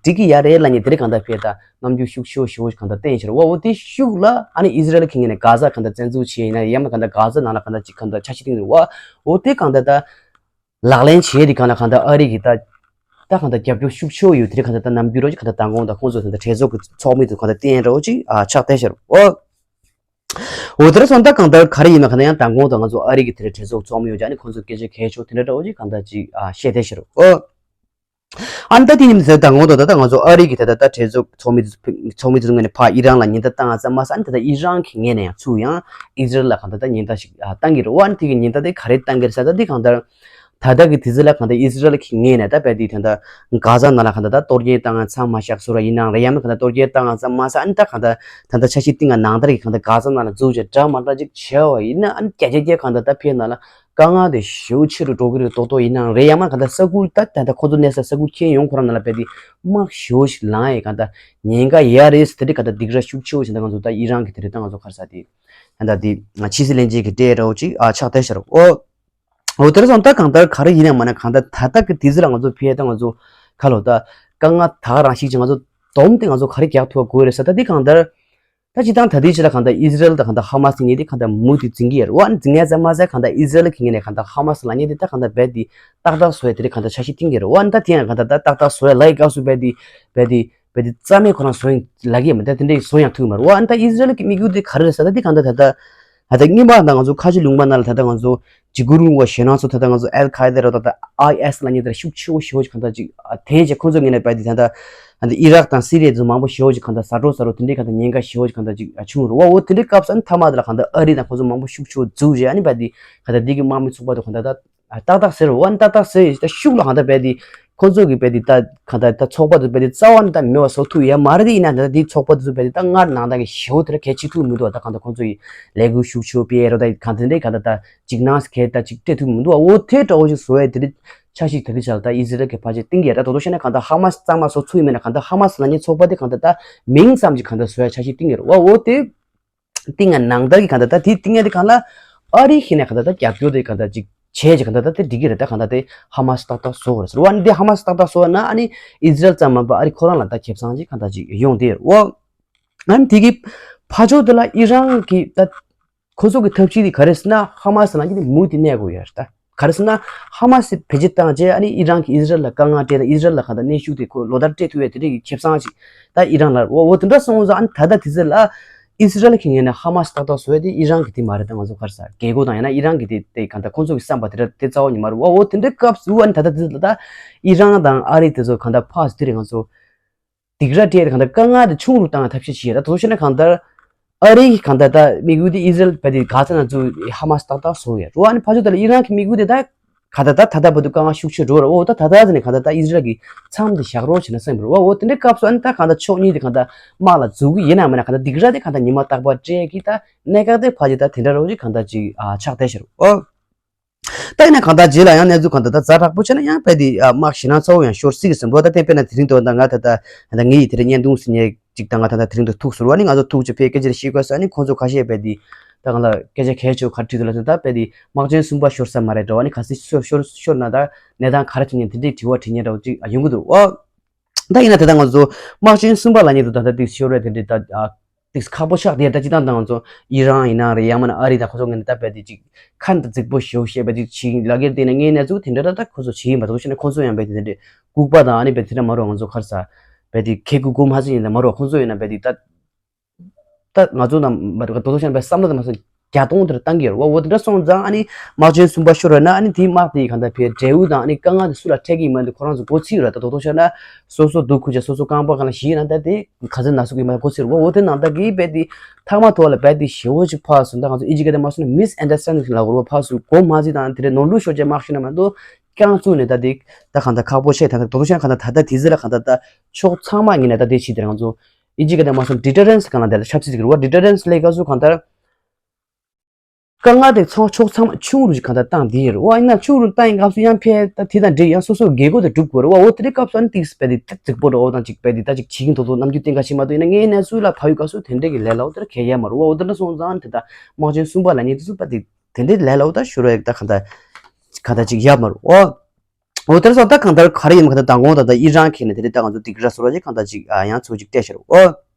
འགྲིག་གི་ཡ་རེད་ལབ་མཁན་དེ་འདྲ་གང་ལྟར་ཕེ་ད་རྣམ་འགྱུར་ཤུགས་ཆེ་བོ་ཞེ་བོ་ཞིག་གང་ལྟར་བསྟན་ཤར་བ། འོ་དེ་ཤུགས་ལ་ཨ་ནི་ཨི་ཟི་རལ་གྱི་ངོས་ནས་གྷ་ཟ་གང་ལྟར་བཙན་འཛུལ་བྱས་ཡིན་ན་ཡང་མ་གང་ལྟར་གྷ་ཟ་ནང་ལ་གང་ལྟར་ཅིག་གང་ལྟར་འཆར་གཞི་བཏིང་འདུག་བ། འོ་དེ་གང་ལྟར་ད་ལག་ལེན་བྱས་དེ་གང་ལ་གང་ལྟར་ཨ་རི་གི་ད་ད་གང་ལྟར་རྒྱབ་སྐྱོར་ཤུགས་ཆེ་བོ་ཡོད་དེ་རིགས་གང་ལྟར་ད་རྣམ་འགྱུར་རོ་ཅིག་གང་ལྟར་མདང་དགོང་ད་ཁོང་ཚོ་ད་ལྟ་གྲོས་ཚོགས་ཀྱི་ཚོགས་མི་དེ་གང་ལྟར་བསྟན་འདྲ་བོ་ཅིག་ཨ་ཆགས་བསྡད་ཤར་བ། འོ་དེ་འདྲ་སོང་ད་གང་ལྟར་ག་རེ་ཡིན་ན་གང་ལྟར་ཡང་མདང་དགོང་དང་ང་ཚོ་ཨ་རི་གི་དེ་རིང་གྲོས་ཚོགས་ཚོགས་མི་ཡོད་ཀྱང་ནི་ཁོང་ཚོ་སྐད་ཆ་གལ་ཆེ་བོ་དེ་འདྲ་འདྲ་བོ་ཅིག་གང་ལྟར་ཅིག་ཨ་བཤད་བསྡད་ཤར་བ། ཨ་ནི་ད་དེ་ཡིན་ཟེར་ད་ངོ་ད་ད་ད་ང་ཚོ་ཨ་རི་གི་ད་ད་ད་གྲོས་ཚོགས་ཚོགས་མི་ཚོ་ཚོགས་མི་ཚོ་ངོས་ནས་ཕར་ཨི་རན་ལ་ཉེན་བརྡ་བཏང་ཙམ་མ་ཟད། ཨ་ནི་ད་ད་ཨི་རན་གི་ངོས་ནས་ཡང་ཚུར་ཡང་ཨི་ཟི་རལ་ལ་གང་ད་ད་ཉེན་བརྡ་ཞིག་ཨ་བཏང་གི་རེད། ཨ་ནི་དེ་གི་ཉེན་བརྡ་དེ་ག་རེ་བཏང་གི་རེད་ཟེར་ད་དེ་གང་ད་ད་ལྟ་གི་དུས་ཚོད་ལ་གང་ད་ཨི་ཟི་རལ་གི་ངོས་ནས་ད་བས་དེ་ད་ད་གྷ་ཛ་ནང་ལ་གང་ད་ད་གཏོར་སྐྱོན་བཏང་ཙམ་མ་བཞག་སོ་ར་ཡིན་ནའང་རེད། ཡང་ན་གང་ད་གཏོར་སྐྱོན་བཏང་ཙམ་མ་ཟད། ཨ་ནི་ད་གང་ད་ད་ད་འཆར་གཞི་བཏིང་ང་ནང་ལྟར་གི་གང་ད་གྷ་ཛ་ནང་ལ་འཛུལ་བྱས་འདྲ་མ་འདྲ་ཅིག་བྱས་པ་ཡིན་ན། ཨ་ནི་རྒྱ་རྒྱ་རྒྱ་གང་ད་ད་ཕེ་ནང་ལ་དཀའ་ངལ་དེ་ཞེ་པོ་ཆེ་རུ་འགྲོ་གི་རེད་མདོག་མདོག་ཡིན་ནའང་རེད། ཡང་ན་གང་ལྟར་ས་ཁུལ་ད་ད་ལྟ་ཁོ་ཚོ་གནས་ས་ས་ཁུལ་ཁྱེར་ཡོང་ཁོ་རང་ནང་ལ་བས་དེ་དམག་ཞེ་པོ་ཞིག་ལངས་ཡས་གང་ལྟར་ཉེན་ཁ་ཡོད་རེད་ཟེར། དེ་འདྲའི་གང་ལྟར་སྡིགས་ར་ཤུགས་ཆེ་བོ་ཞིག་ད་ང་ཚོ་ད་ཨི་རན་གི་དེ་རེད། ད་ང་ཚོ་ག་རེ་ཟེར་དེ་ད་ལྟ་དེ་ཕྱི་སྲིད་བློན་ཆེན་གྱི་སྤྲད་རོགས་ཅིག་ཨ་ཕྱག་བསྟར་བྱ་རོགས། ཨོ་ཨོ་དེ་རེད་སོང་། ད་གང་ལྟར་ག་རེ་ཡིན་ཡང་མ་ན་གང་ལྟར་ད་ལྟ་གི་དུས་ཚོད་ལ་ང་ཚོ་ཕེ་ད་ང་ཚོ་ག་ལོ་ད་དཀའ་ངལ་ད་ག་རང་ཞིག་ཅིག་ང་ཚོ་སྡོམ་དེ་ང་ཚོ་ག་རེ་རྒྱག་ཐུབ་པ་དགོས་རེད་ཟེར། ད་དེ་གང་ལྟར། ད་སྤྱིར་བཏང་ད་ལྟའི་ཆ་ལ་གང་ལྟར་ཨི་ཟི་རལ་དང་གང་ལྟར་ཧ་མ་སི་གཉིས་དེ་གང་ལྟར་མུ་མཐུད་འཛིང་གི་ཡོད་རེད་པ། འཛིང་ཡ་ཙམ་མ་ཟད་གང་ལྟར་ཨི་ཟི་རལ་གྱི་ངོས་ནས་གང་ལྟར་ཧ་མ་སི་ལབ་མཁན་དེ་ད་གང་ལྟར་རྦད་དེ་ཏག་ཏག་བཟོ་ཡ་དེ་རིགས་གང་ལྟར་འཆར་གཞི་བཏིང་གི་རེད་པ། ད་དེ་ཡང་གང་ལྟར་ད་ཏག་ཏག་བཟོ་ཡ་ལབ་ཡི་སྐབས་སུ་རྦད་དེ་རྦད་དེ་རྦད་དེ་རྩ་མེད་ཁོ་རང་བཟོ་ཡིན་ལབ་ཀྱི་ཡོད་མ་རེད། ད་དེ་འདྲ་བཟོ་ཡང་ཐུབ་ཀྱི་མ་རེད་པ། ཨ་ནི་ད་ཨི་ཟི་རལ་གྱི་དམིགས་ཡུལ་དེ་ག་རེ་རེད་ཟེར་ན། ད་དེ་གང་ལྟར་ད་ལྟ་ད་ལྟ་རྙིང་པ་ད་ང་ཚོ་ཁ་ཆེ་ལུང་པ་ནང་ལ་ད་ལྟ་ང་ཚོ་འཇིགས་སྐུལ་རླུང་བ་ཞེད་སྣང་ཚོ་ད་ལྟ་ང་ཚོ་ཨལ་ཁ་ཨེ་ད་ར་ད་ལྟ་ཨའི་ཨེས་ལབ་མཁན་དེ་ར་ཤུགས་ཆེ་བོ་ཞེ་བོ་ཅིག་གང་ལྟར་ཅིག་ཨ་འཐེན་བྱས། ཁོ་ཚོ་ངོས་ནས་རྦད་དེ་ད་ལྟ་ཨ་ནི་ཨི་རག་དང་སི་རི་ཡ་ཚོ་མང་པོ་ཞེ་བོ་ཅིག་གང་ལྟར་ཟ་འགྲོ་ཟ་འགྲོ་དེ་འདྲའི་གང་ལྟར་ཉེན་ཁ་ཞེ་བོ་ཅིག་གང་ལྟར་ཅིག་ཨ་བྱུང་རེད་པ། འོ་དེ་འདྲའི་སྐབས་སུ་ཨ་ནི་མཐའ་མ་དེ་ལ་གང་ལྟར་ཨ་རི་དང་ཁོ་ཚོ་མང་པོ་ཤུགས་ཆེ་བོ་འཛུལ་བྱས། ཨ་ནི་རྦད་དེ་གང་ལྟར་འདི་གི་དམག་མི་ཚོགས་པ་དེ་གང་ལྟར་ད་ཏག་ཏག་ཟེར་རེད་པ། ཨ་ནི་ཏག་ཏག་ཟེར་ཡིན། ད་ཤུགས་ལ་གང་ལྟར་རྦད་དེ་ཁོ་ཚོ་གི་རྦད་དེ་ད་གང་ལྟར་ད་ཚོགས་པ་དེ་རྦད་དེ་རྩ་བ་ནས་ད་མེད་པ་བཟོ་ཐུབ་ཡ་མ་རེད། དེ་ཡིན་ན་ད་འདི་ཚོགས་པ་དེ་ཚོ་རྦད་དེ་ད་སྔར་ནང་ལྟར་གྱི་ཞེ་བོ་དེ་ར་གལ་ཆེ་ཐུབ་མི་འདུག་པ། ད་གང་ལྟར་ཁོ་ཚོ་ཡི་ལས་འགུལ་ཤུགས་ཆེ་བོ་སྤེལ་ཡ་རོ། ད་གང་དེ་འདྲའི་གང་ལྟར་ད་འཇིགས་སྣང་གལ་ད་ཅིག་སྤྲད་ཐུབ་མི་འདུག་པ། འོ་དེ་འདྲ་བོ་ཞིག་བཟོ་ཡ་དེ་འདྲའི་འཆར་གཞི་དེ་འདྲ་ཆགས་ལ་ད་ཨི་ཟི་རལ་གྱི་ཕར་ཆེར་བཏིང་གི་ཡ། ད་དོ་དོ་བཤད་ན་གང་ལྟར་ཧ་མ་སི་གཙང་མ་བཟོ་ཚུགས་ཡི་མེད་ན། གང་ལྟར་ཧ་མ་སི་ལབ་མཁན་ཚོགས་པ་དེ་གང་ལྟར་ད་མིང་ཙམ་ཅིག་གང་ལྟར་བཟོ་ཡ་འཆར་གཞི་བཏིང་གི་རེད་པ། འོ་དེ་བཏིང་ཡ་ནང་ལྟར་གྱི་གང་ལྟར་ད་དེ་བཏིང་ཡ་དེ་གང་ལ་ཨ་རི་ཡིན་ན་གང་ལྟར་ད་རྒྱབ་སྐྱོར་དེ་གང་ལྟར་ཅིག་བྱས་ཅིག་གང་ལྟར་ད་དེ་འགྲིག་གི་རེད། ད་གང་ལྟར་དེ་ཧ་མ་སི་ཏག་ཏག་བཟོ་དགོས་རེད་ཟེར་བ། ཨ་ནི་དེ་ཧ་མ་སི་ཏག་ཏག་བཟོ་བ་ན་ཨ་ནི་ཨི་ཟི་རལ་ཙམ་མ་ཡིན་པ་ཨ་རི་ཁོ་རང་ལ་ད་ཁེ་བཟང་ཅིག་གང་ལྟར་ཅིག་ཡོང་བསྡད་ཡོད་རེད་པ། ཨ་ནི་དེ་གི་ཕར་ཕྱོགས་དེ་ལ་ཨི་རན་གྱི་ད་ཁོ་ཚོ་གི་ཐབས་ཇུས་དེ་ག་རེ་ཟེར་ན། ཧ་མ་སི་ལབ་མཁན་དེ་མུ་མཐུད་གནས་དགོས་ཡོད་རེད། ད་ག་རེ་ཟེར་ན་ཧ་མ་སི་བེད་སྤྱོད་བཏང་རྗེས་ཨ་ནི་ཨི་རན་གྱིས་ཨི་ཟི་རལ་ལ་དཀའ་ངལ་སྤྲད་དང་ཨི་ཟི་རལ་ལ་གང་ལྟར་གནོན་ཤུགས་དེ་ཁོ་ལོ་ལྟར་སྤྲད་ཐུབ་ཡ་དེ་འདྲ་གི་ཁེ་བཟང་ཅིག་ད་ཨི་རན་ལ་རེད་པ། འོ་དེ་འདྲ་སོང་ཙང་ཨ་ནི་ད་ལྟ་དེ་ཚོ་ལ་ཨི་ཟི་རལ་གྱི་ངོས་ནས་ཧ་མ་སི་ཏག་ཏག་བཟོ་ཡ་དེ་ཨི་རན་གྱི་དེ་མ་རེད། ད་ང་ཚོ་ག་རེ་ཟེར་རྒྱལ་སྒོ་དང་ཡང་ན་ཨི་རན་གྱི་དེ་དེ་གང་ལྟར་ཁོང་ཚོ་གི་བསམ་པ་དེ་འདྲ་དེ་རྩ་བ་ཉིད་མ་རེད་པ། འོ་དེ་འདྲའི་སྐབས་སུ་ཨ་ནི་ད་ལྟ་དེ་ཚོ་ལ་ད་ཨི་རན་དང་ཨ་རི་དེ་ཚོ་གང་ལྟར་ཕར་ཚུར་དེ་རེད་ང་ཚོ་སྡིགས་ར་སྤྲད་དེ་གང་ལྟར་དཀའ་ངལ་དེ་ཆུང་རུ་བཏང་བའི་ཐབས་ཤེས་བྱེད་ཡ། ད་དོ་བཤད་ན་གང་ལྟར་ཨ་རི་གི་གང་ལྟར་ད་དམིགས་ཡུལ་དེ་ཨི་ཟི་རལ་རྦད་དེ་གྷ་ཛ་ནང་ཚུར་ཧ་མ་སི་ཏག་ཏག་བཟོ་ཡ་རེད་པ། ཨ་ནི་ཕར་ཕྱོགས་དེ་ལ་ཨི་རན་གྱི་དམིགས་ཡུལ་དེ་ད་གང་ལྟར་ད་ད་ལྟ་བར་དུ་དཀའ་ངལ་ཤུགས་ཆེ་འགྲོ་རེད་པ། འོ་ད་ད་ལྟ་ཟེར་ནས་གང་ལྟར་ད་ཨི་ཟི་རལ་གྱི་མཚམས་དེ་བཞག་རོགས་བྱེད་ན་བསམ་རེད་པ། འོ་དེ་འདྲའི་སྐབས་སུ་ཨ་ནི་ད་གང་ལྟར་ཕྱོགས་གཉིས་དེ་གང་ལྟར་དམག་ལ་འཛུལ་གི་ཡིན་ན་མིན་ན་གང་ལྟར་སྡིགས་ར་དེ་གང་ལྟར་ཉི་མ་རྟག་པར་སྤྲད་ཀྱི་ད་གནད་འགག་དེ་ཕར་ཕྱོགས་ད་དེ་འདྲ་རོ་ཅིག་གང་ལྟར་ཅིག་ཨ་ཆགས་བསྡད་ཤག་རེད་པ། ད་ཡིན་ན་གང་ལྟར་རྗེས་ལ་ཡང་གནས་ཚུལ་གང་ལྟར་ད་ཛ་དྲག་པོ་བྱས་ན་ཡང་རྦད་དེ་ཨ་དམག་ཞེད་སྣང་ཚ་བོ་ཡང་ཤོར་སྲིད་ཀྱི་ཟེར་འགྲོ། ད་དེ་དཔེར་ན་དེ་རིང་དུ་ད་ང་ད་ད་ད་ངེད་ཡིས་དེ་རིང་བརྙན་ཐུང་ཟེར་མཁན་ཅིག་ད་ང་ད་ད་དེ་རིང་དུ་ཐུག་ཟེར་བ་ནི་ང་ཚོ་ཐུག་ཅིག་ཕེ་སྐད་ཆ་རེ་བཤད་དགོས་ཟེར་ནི་ཁོང་ཚོ་ཁ་ཤས་རྦད་དེ་ད་ང་ལ་སྐད་ཆ་གལ་ཆེ་བོ་ག་རེ་དྲིས་འདུག་ལབ་ཟེར་ན། ད་རྦད་དེ་དམག་ཆེན་གསུམ་པ་ཤོར་ས་མ་རེད་འདྲ་བ་ནི། གལ་སྲིད་ཤོར་ཤོར་ཤོར་ན་ད་གནས་སྟངས་ག་རེ་བྱེད་མཁན་དེ་འདྲའི་དྲི་བ་དྲི་མཁན་འདྲ་བོ་ཅིག་ཡོང་གི་འདུག་ཨོ། ད་ཡིན་ན་དེ་ལྟར་ང་ཚོ་དམག་ཆེན་གསུམ་པ་ལབ་མཁན་དེ་ད་ལྟ་ཏིག་ཤོར་བའི་དེ་འདྲའི་ད་ཨ་ཏིག་ཁག་པོ་ཆགས་བསྡད། ད་སྤྱིར་བཏང་ད་ང་ཚོ་ཨི་རན་ཡིན་ན་རེད། ཡང་མིན་ན་ཨ་རི་དང་ཁོ་ཚོ་ངོས་ནས་ད་རྦད་དེ་ཅིག་ཁ་འདི་རྫིག་པོ་ཞེ་པོ་བཤད་པ་ཅིག་བྱེད་ཀྱིན་ལབ་ཀྱི་རེད། དེ་ནས་ངའི་གནས་ཚུལ་དེ་འདྲ་ད་ད་ཁོ་ཚོ་བྱེད་ཀྱིན་པ་དེ་ཚོ་བྱས་ནས་ཁོ་ཚོ་ཡང་རྦད་དེ་དེ་འདྲའི་ལྐུགས་པ་དང་ཨ་ནི་རྦད་དེ་འདྲ་མ་རེད་པ། ང་ཚོ་ག་རེ་ཟེར་རྦད་དེ་ཁེ་ཁུ་དགོས་མ་ཟེར་ཡིན་ད་མ་རེད་པ། ཁོ་ཚོ་ཡིན་ན་རྦད་དེ་ད། ད་ང་ཚོ་ནང་མ་གཏོགས་ཤ་པའི་བསམ་བློ་དེ་མ་སོང་བརྒྱ་སྟོང་དེར་བཏང་གི་ཡོད་རེད་པ། འོ་དེ་འདྲ་སོང་ཙང་ཨ་ནི་དམག་ཆེན་གསུམ་པ་ཤོར་བ་ན་ཨ་ནི་དེའི་དམག་དེའི་གང་ལྟར་ཕའི་འབྲས་བུ་དང་ཨ་ནི་དཀའ་ངལ་དེ་སུ་ལ་འཕྲད་ཀྱི་ཡིན་མིན་དེ་ཁོ་རང་ཚོ་མགོ་ཚོད་ཡོད་རེད། ད་དོ་དོ་ཤོར་ན་སོ་སོ་སྡུག་ཁུར་བྱས་སོ་སོ་རྐང་པ་གང་ལ་ཞིག་ཡིན་ན་ད་དེ་ག་ཚོད་ན་ཟུག་གི་མ་མགོ་ཚོད་རེད་པ། འོ་དེ་ནང་ལྟར་གྱི་རྦད་དེ་ཐག་མ་ཐོག་ལ་རྦད་དེ་ཞེ་པོ་ཅིག་ཕར་སོང་། ད་ང་ཚོ་ཨི་ཇི་སྐད་དེ་མ་སོང་ན་མིས་ཨན་ཌར་སི་ཊེན་ཌིང་ལབ་དགོས་རེད་པ། ཕར་ཚུར་མགོ་མ་ཚོད་དང་དེ་འདྲའི་ནོར་འཁྲུལ་ཤོར་བྱས་དམག་ཤོར་ན་མ་གཏོགས་རྐྱང་བཙུགས་ནས་ད་དེ་ད་གང་ལྟར་ཁག་པོ་ཆགས། ད་ད་དོ་དོ་ཤོར་ན་གང་ལྟར་ད་ལྟ་དེ་ཚོ་ལ་གང་ལྟར་ད་ཕྱོགས་ཚང་མ་ངོས་ནས་ད་དེ་བྱས་ཏེ་ང་ཚོ་ཨིན་ཇི་སྐད་དེ་མ་སོང་ཌི་ཊར་རེན་སི་གང་ལ་དེ་ལ་ཆབ་སྲིད་ཀྱི་རེད་པ། ཌི་ཊར་རེན་སི་ལབ་སྐབས་སུ་གང་ལྟར་དཀའ་ངལ་དེ་ཚང་ཕྱོགས་ཚང་མ་ཆུང་རུ་ཞིག་གང་ལྟར་བཏང་བསྡད་ཡོད་རེད་པ། ཡིན་ན་ཆུང་རུ་བཏང་ཡིན་སྐབས་སུ་ཡང་ཕལ་ད་དེ་དང་འབྲེལ་ཡང་སོ་སོའི་དགོས་མཁོ་དེ་སྒྲུབ་དགོས་རེད་པ། འོ་དེ་འདྲའི་སྐབས་སུ་ཨ་ནི་ཏིག་རྦད་དེ་ཏིག་རྫིག་པོ་འདྲ་བོ་དང་ཅིག་རྦད་དེ་ད་ཅིག་བྱེད་ཀྱིན་དོ་དོ་ནམ་རྒྱུན་གཏན་འཁེལ་ཞིག་མ་གཏོགས། ཡིན་ན་ངའི་གནས་ཚུལ་ལ་བབས་ཡོད་སྐབས་སུ་དེ་འདྲའི་གི་ལས་སླ་པོ་དེ་འདྲ་གང་ཡང་ཡོད་མ་རེད་པ། འོ་དེ་འདྲ་སོང་ཙང་ཨ་ནི་དེ་ད་དམག་ཆེན་གསུམ་པ་ལབ་མཁན་དེ་ཚོ་རྦད་དེ་དེ་འདྲའི་ལས་སླ་པོ་ད་ཤོར་བ་ད་གང་ལྟར་གང་ལྟར་ཅིག་ཡོད་མ་རེད་པ། འོ་དེ་འདྲ་སོང་ད་གང་ལྟར་ག་རེ་ཡིན་མིན་གང་ལྟར་མདང་དགོང་ད་ལྟ་ཨི་རན་གྱི་ངོས་ནས་དེ་འདྲའི་ད་ང་ཚོ་ཏིག་ར་སོ་ར་ཅིག་གང་ལྟར་ཅིག་ཨ་ཡང་ཚུར་ཅིག་སྤྲད་ཤག་རེད་པ།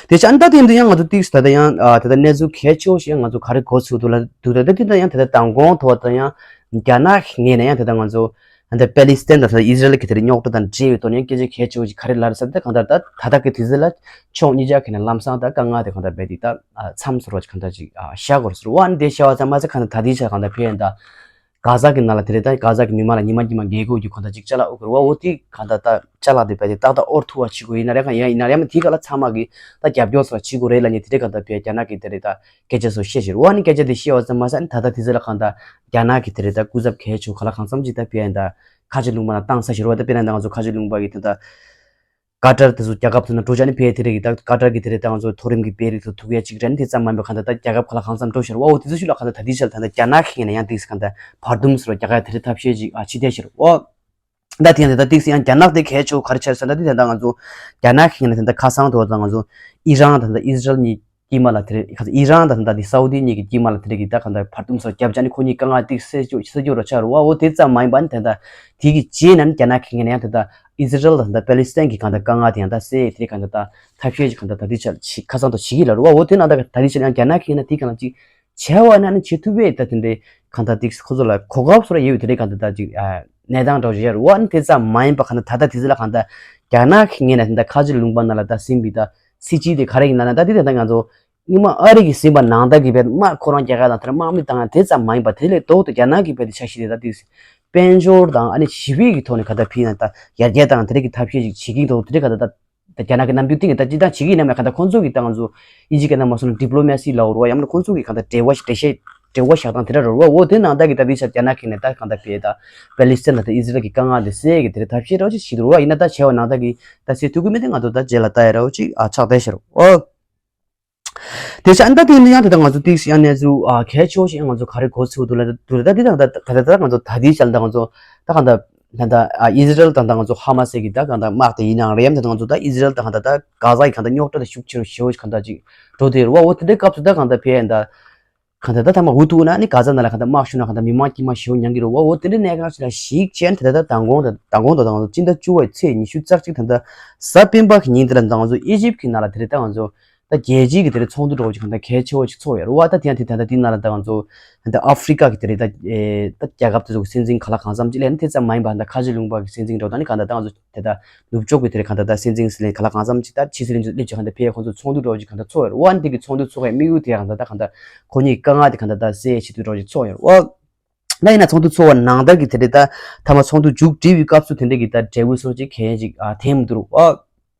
དེ་ཆ་ཨ་ནི་ད་དེ་ཡིན་དུས་ཡང་ང་ཚོ་ཏིག་ད་ལྟ་ཡང་ཨ་ད་ལྟ་གནས་ཚུལ་གལ་ཆེ་བོ་ཞིག་ཡང་ང་ཚོ་ག་རེ་གོ་ཚུགས་འདུག་ལབ་དུས་ད་ལྟ་དེ་ད་ཡང་ད་ལྟ་མདང་དགོང་ཐོག་ད་ཡང་རྒྱ་ནག་གི་ངོས་ནས་ཡང་ད་ལྟ་ང་ཚོ་ད་ལྟ་པེ་ལི་སི་ཐན་དང་ད་ལྟ་ཨི་ཟི་རལ་གྱི་དེ་རིང་རྙོག་དྲ་དང་འབྲེལ་བའི་ཐོག་ནས་སྐད་ཆ་གལ་ཆེ་བོ་ཞིག་ག་རེ་ལབ་རེད་ཟེར་ན། ད་གང་ལྟར་ད་ད་ལྟ་གི་དུས་ཚོད་ལ་ཕྱོགས་གཉིས་ཆ་གི་ནས་ལམ་སང་ད་དཀའ་ངལ་དེ་གང་ལྟར་རྦད་དེ་ད་མཚམས་སུ་རོགས་ཅིག་གང་ལྟར་ཅིག་བཞག་དགོས་རེད་ཟེར་བ། ཨ་ནི་དེ་བཞག་པ་ཙམ་མ་ཟད་གང་ལྟར་ད་ལྟའི་ཆ་གང་ལྟར་ཕན་ཡོན་ད། གྷ་ཟ་གི་ནང་ལ་དེ་རེད། ད་གྷ་ཟ་གི་མི་མང་ལ་ཉི་མ་ཉི་མ་རྒས་འཁོགས་ཀྱི་གང་ལྟར་ཅིག་ཅ་ལག་དབུལ་གི་རེད་བ། འོ་དེ་གང་ལྟར་ད་ཅ་ལག་དེ་བས་དེ་ཏག་ཏག་དབོར་ཐུབ་པ་བྱེད་དགོས། ཡིན་ན་རེད་གང་ཡིན་ན་རེད། མ་དེའི་སྒང་ལ་ཚང་མ་གིས་ད་རྒྱབ་སྐྱོར་སོགས་བྱེད་དགོས་རེད་ལབ་ནས་དེ་རེད། གང་ལྟར་བས་རྒྱ་ནག་གིས་དེ་རེད་ད་སྐད་ཆ་སོགས་བཤད་བཞིན་རེད་བ། ཨ་ནི་སྐད་ཆ་དེ་བཤད་པ་ཙམ་མ་ཟད། ཨ་ནི་ད་ལྟ་དེ་ཚོ་ལ་གང་ལྟར་རྒྱ་ནག་གིས་དེ་རེད་ད་སྐུ་ཚབ་གལ་ཆེ་བོ་གང་ལ་གང་འཚམ་ཅིག་ད་ཕེབས་ཡིན་ད་ཁ་ཆེ་ལུང་པ་ལ་བཏང་ཚར་བཞིན་རེད་བ། ད་དཔེར་ན་ད་ང་ཚོ་ཁ་ཆེ་ལུང་པ་གི་དེ་ད་ཀ་ཏར་དེ་ཚོ་རྒྱལ་ཁབ་ཚོ་ནང་འགྲོ་བྱས་ནས་ཕེབས། དེ་རེད་གི་ད་ཀ་ཏར་གི་དེ་རེད་ད་ང་ཚོ་མཐོ་རིམ་གི་དཔོན་རིགས་ཚོ་ཐུག་ཡ་གཅིག་རེད། ཨ་ནི་དེ་ཙམ་མ་ཡིན་པ་གང་ལྟར་ད་རྒྱལ་ཁབ་གང་ལ་གང་འཚམ་འགྲོ་བཞིན་རེད་བ། འོ་དེ་ཚོ་ཞིག་ལ་གང་ལྟར་ད་ལྟའི་ཆར་ད་ལྟ་རྒྱ་ནག་གིས་ཡིན་ན་ཡང་དེ་གང་ལྟར་བར་འདུམ་ཟེར་བ་རྒྱག་ཡ་དེ་རེད་ཐབས་ཤེས་ཅིག་ཨ་བྱེད་བསྡད་བཞིན་རེད་བ། ད་དེ་ཡང་དེ་ད་ཏིག་ཙམ་ཡང་རྒྱ་ནག་དེ་གལ་ཆེ་བོ་ག་རེ་ཆགས་ཟེར་ན། ད་དེ་ད་ལྟ་ང་ཚོ་རྒྱ་ནག་གིས་ཡིན་ན་དེ་ད་ཁ་སང་དུ་བ་ད་ང་ཚོ་ཨི་རན་ད་ད་ཨི་ཟི་རལ་གཉིས་དཀྱིལ་མ་ལ་དེ་རེད། ཁ་ས་ཨི་རན་དང་ད་དེ་སའུ་དི་གཉིས་ཀྱི་དཀྱིལ་མ་ལ་དེ་རེད་གི་ད་གང་ལྟར་བར་འདུམ་སོགས་བརྒྱབ་བྱས་ནས་ཁོ་གཉིས་དཀའ་ངལ་ཏིག་སེལ་རྒྱུ་སེལ་རྒྱུ་ར་ཆགས་རེད་བ། འོ་དེ་ཙམ་མ་ཡིན་པ་ནི་ད་ལྟ་དེ་གི་རྗེས་ན་ནི་རྒྱ་ནག་གིས་ཡིན་ན་ཡང་ད་ལྟ་ཨི་ཟི་རལ་དང་ད་ལྟ་པེ་ལི་སི་ཐན་གྱི་གང་ལྟར་དཀའ་ངལ་དེ་ཡང་ད་སེལ་དེ་རེད། གང་ལྟར་ད་ཐབས་ཤེས་ཀྱི་གང་ལྟར་ད་ལྟའི་ཆར་ཁ་སང་དུ་བྱེད་ཀྱི་ལ་རེད་བ། འོ་དེ་ན་ད་ད་ལྟའི་ཆར་ཡང་རྒྱ་ནག་གིས་ཡིན་ན་དེ་གང་ལ་ཅིག་བྱས་པ་ན་ནི་བྱེད་ཐུབ་པས། ད་དེ་འདྲའི་གང་ལྟར་ཏིག་ཁོ་ཚོ་ལ་གོ་སྐབས་སུ་ར་ཡོད་པའི་དེ་འདྲའི་གང་ལྟར་ད་ཅིག་གནས་སྟངས་འདྲ་བོ་ཞིག་ཡོད་རེད་བ། ཨ་ནི་དེ་ཙམ་མ་ཡིན་པ་གང་ལྟར་ད་ལྟ་དེ་ཚོ་ལ་གང་ལྟར་རྒྱ་ནག་གིས་ངོས་ནས་ད་ལྟ་ཁ་ཆེ་ལུང་པ་ནང་ལ་ད་ཟིན་པའི་ད་སྲིད་སྤྱི་དེ་ག་རེ་ཡིན་ལབ་ན། ད་དེ་ད་ལྟ་ང་ཚོ་སྔོན་མ་ཨ་རི་གིས་ཟིན་པ་ནང་ལྟར་གྱི་བས་དམག་ཁོ་རང་རྒྱག་ཡ་དང་དེར་དམག་མི་བཏང་ཡ་དེ་ཙམ་མ་ཡིན་པ། དེ་ལས་ལྡོག་ཏུ་རྒྱ་ནག་གིས་བས་དེ་ཆ་ཤས་དེ་ད་ཏིག་དཔལ་འབྱོར་དང་ཨ་ནི་ཞི་བདེ་གི་ཐོག་ནས་གང་ལྟར་ཕྱིན་ན་ད་ཡར་རྒྱས་དང་དེ་འདྲ་གི་ཐབས་ཤེས་ཤིག་བྱེད་ཀྱི་འདུག་དེ་འདྲ་གང་ལྟར་ད། ད་རྒྱ་ནག་གི་རྣམ་འགྱུར་སྟེང་གི་ད་ཅི་ད་བྱེད་ཀྱི་ཡིན་ནམ་ལ་གང་ལྟར་ཁོང་ཚོ་གི་ད་ང་ཚོ་ཨིན་ཇི་སྐད་ནང་མ་སོང་ན་ཌི་པི་ལོ་མེ་སི་ལབ་རོ་བ། ཡང་ན་ཁོང་ཚོ་གི་གང་ལྟར་འབྲེལ་བ་ཞིག་འགྲེལ་བཤད་འབྲེལ་བ་བཞག་སྟངས་དེ་འདྲ་རོ་བ། འོ་དེ་ནང་ལྟར་གི་ད་དེ་ཆ་རྒྱ་ནག་གི་ནས་ད་གང་ལྟར་བས་ད་པེ་ལི་སི་ཐན་ལ་ད་ཨི་ཟི་རལ་གི་དཀའ་ངལ་དེ་སེལ་གི་དེ་རེད་ཐབས་ཤེས་རོ་ཅིག་བྱེད་འདུག་རོ་བ། ཡིན་ན་ད་བྱས་པ་ནང་ལྟར་གི་ད་སེལ་ཐུབ་ཀྱི་མེད་དེ་ང་ཚོ་ད་རྗེས་ལ་ལྟ་ཡ་རོ་ཅིག་ཨ་ཆགས་བསྡད་ཤག་རོ། འོ། དེ་ཆ་ཨ་ནི་ད་དེ་ནི་ཡང་དེ་ད་ང་ཚོ་ཏིག་ཡང་གནས་ཚུལ་ཨ་གལ་ཆེ་བོ་ཞིག་ང་ཚོ་ག་རེ་གོ་ཚུལ་འདུག་ལ་འདུག་ད་དེ་ད་ད་ད་ད་ང་ཚོ་ད་དེ་ཆ་ད་ང་ཚོ་ད་གང་ད་ད་ད་ཨ་ཨི་ཟི་རལ་དང་ད་ང་ཚོ་ཧ་མ་སི་གི་ད་གང་ད་དམག་དེ་ཡིན་ནའང་རེད། ཡང་དེ་ད་ང་ཚོ་ད་ཨི་ཟི་རལ་དང་གང་ད་ད་གྷ་ཟ་གི་གང་ད་རྙོག་དྲ་དེ་ཤུགས་ཆེ་རུ་ཞེ་བོ་ཞིག་གང་ད་ཅིག་འགྲོ་དེ་རུ་བ། འོ་དེ་འདྲའི་སྐབས་སུ་ད་གང་ད་ཕེ་ཡང་ད་གང་ད་ད་ཐ་མ་འུ་ཐུག་ན་ནི་གྷ་ཟ་ནང་ལ་གང་ད་དམག་ཤུགས་ན་གང་ད་མི་མང་དཀྱུས་མ་ཞེ་བོ་མྱངས་ཀྱི་རུ་བ། འོ་དེ་འདྲའི་གནས་སྟངས་ཞིག་ལ་གཞིགས་བྱས་ད་ད་ད་མདང་དགོང་ད་མདང་དགོང་ད་ད་ང་ཚོ་སྤྱི་ཟླ་བཅུ་བའི་ཚེས་ཉི་ཤུ་རྩ་གཅིག་ད་ད་གཟའ་སྤེན་པ་གི་ཉིན་དེ་ལ་ད་ང་ཚོ་ཨི་ཇིབ་གི་ནང་ལ་དེ་རེད་ད་ང་ཚོ། ད་རྒྱལ་སྤྱིའི་གི་དེ་རིང་ཚོགས་འདུ་འདྲ་བོ་ཅིག་གང་ལྟར་གལ་ཆེ་བོ་ཅིག་ཚོགས་ཡོད་རེད་བ། ད་དེ་ཡང་དེ་ད་ལྟ་དེའི་ནང་ལ་ད་ང་ཚོ་ད་ལྟ་ཨ་ཧྥི་རི་ཀ་གི་དེ་རིང་ད་ཨེ་ད་རྒྱལ་ཁབ་དེ་ཚོ་གི་སྲིད་འཛིན་ག་ལ་གང་འཚམ་ཅིག་སླེབས་ནས་དེ་ཙམ་མ་ཡིན་པ་ད་ཁ་ཆེ་ལུང་པ་གི་སྲིད་འཛིན་འདྲ་བོ་དང་ནི་གང་ལྟར་ད་ང་ཚོ་དེ་ད་ནུབ་ཕྱོགས་གི་དེ་རིང་གང་ལྟར་ད་སྲིད་འཛིན་སི་ལེན་ག་ལ་གང་འཚམ་ཅིག་ད་ཕྱི་སྲིད་བློན་ཆེན་སླེབས་ཅིག་གང་ལྟར་ཕེ་ཁོང་ཚོ་ཚོགས་འདུ་འདྲ་བོ་ཅིག་གང་ལྟར་ཚོགས་ཡོད་རེད་བ། ཨ་ནི་དེ་གི་ཚོགས་འདུ་ཚོགས་ཡའི་དམིགས་ཡུལ་དེ་གང་ལྟར་ད་གང་ལྟར་ཁོ་གཉིས་དཀའ་ངལ་དེ་གང་ལྟར་ད་སེལ་ཡའི་ཆེད་དུ་འདྲ་བོ་ཅིག་ཚོགས་ཡོད་རེད་བ། ད་ཡིན་ན་ཚོགས་འདུ་ཚོགས་པ་ནང་ལྟར་གི་དེ་རིང་ད་ཐ་མ་ཚོགས་འདུ་མཇུག་སྒྲིལ་བའི་སྐབས་སུ་དེ་འདྲ་གི་ད་འབྲས་བུ་སོགས་ཅིག་གང་ཅིག་ཨ་ཐོན་མི་འདུག་རེད་བ།